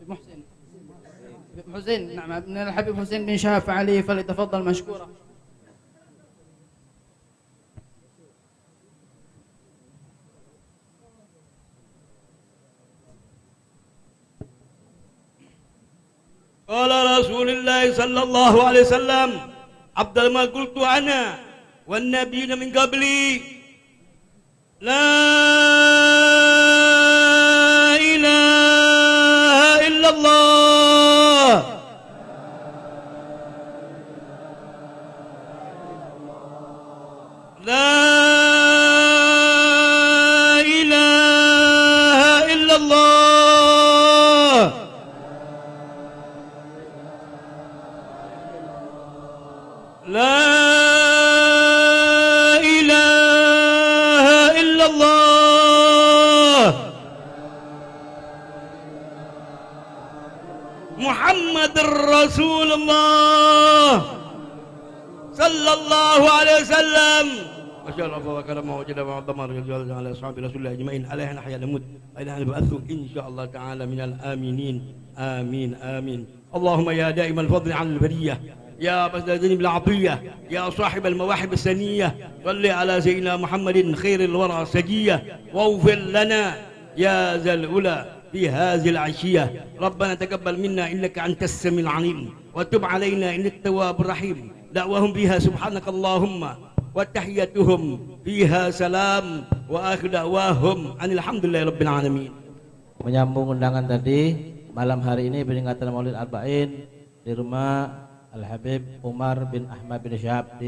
Habib Husain. Habib Husain, نعم، من الحبيب حسين بن شهاب علي، فليتفضل مشكورا. قال رسول الله صلى الله عليه وسلم: أفضل ما قلت أنا والنبيون من قبلي لا إله إلا الله. لا إله إلا الله. لا إله إلا الله. محمد رسول الله صلى الله عليه وسلم. ما شاء الله، فذكر ما وجد وعظم رضي الله تعالى عن أصحاب رسول الله أجمعين، عليها نحيا نموت، وإليها نبعث إن شاء الله تعالى من الآمنين. آمين، آمين. اللهم يا دائم الفضل على البرية، يا باسط الجود بالعطية، يا صاحب المواهب السنية، صل على سيدنا محمد خير الورى سجية، واغفر لنا يا ذا العلا في هذه العشية. ربنا تقبل منا إنك أنت السميع العليم، وتب علينا إنك التواب الرحيم. دعواهم فيها سبحانك اللهم، وتحيتهم فيها سلام، وآخر دعواهم أن الحمد لله رب العالمين. Menyambung undangan tadi, malam hari ini peringatan Maulid Arba'in di rumah Al Habib Umar bin Ahmad bin Syihab di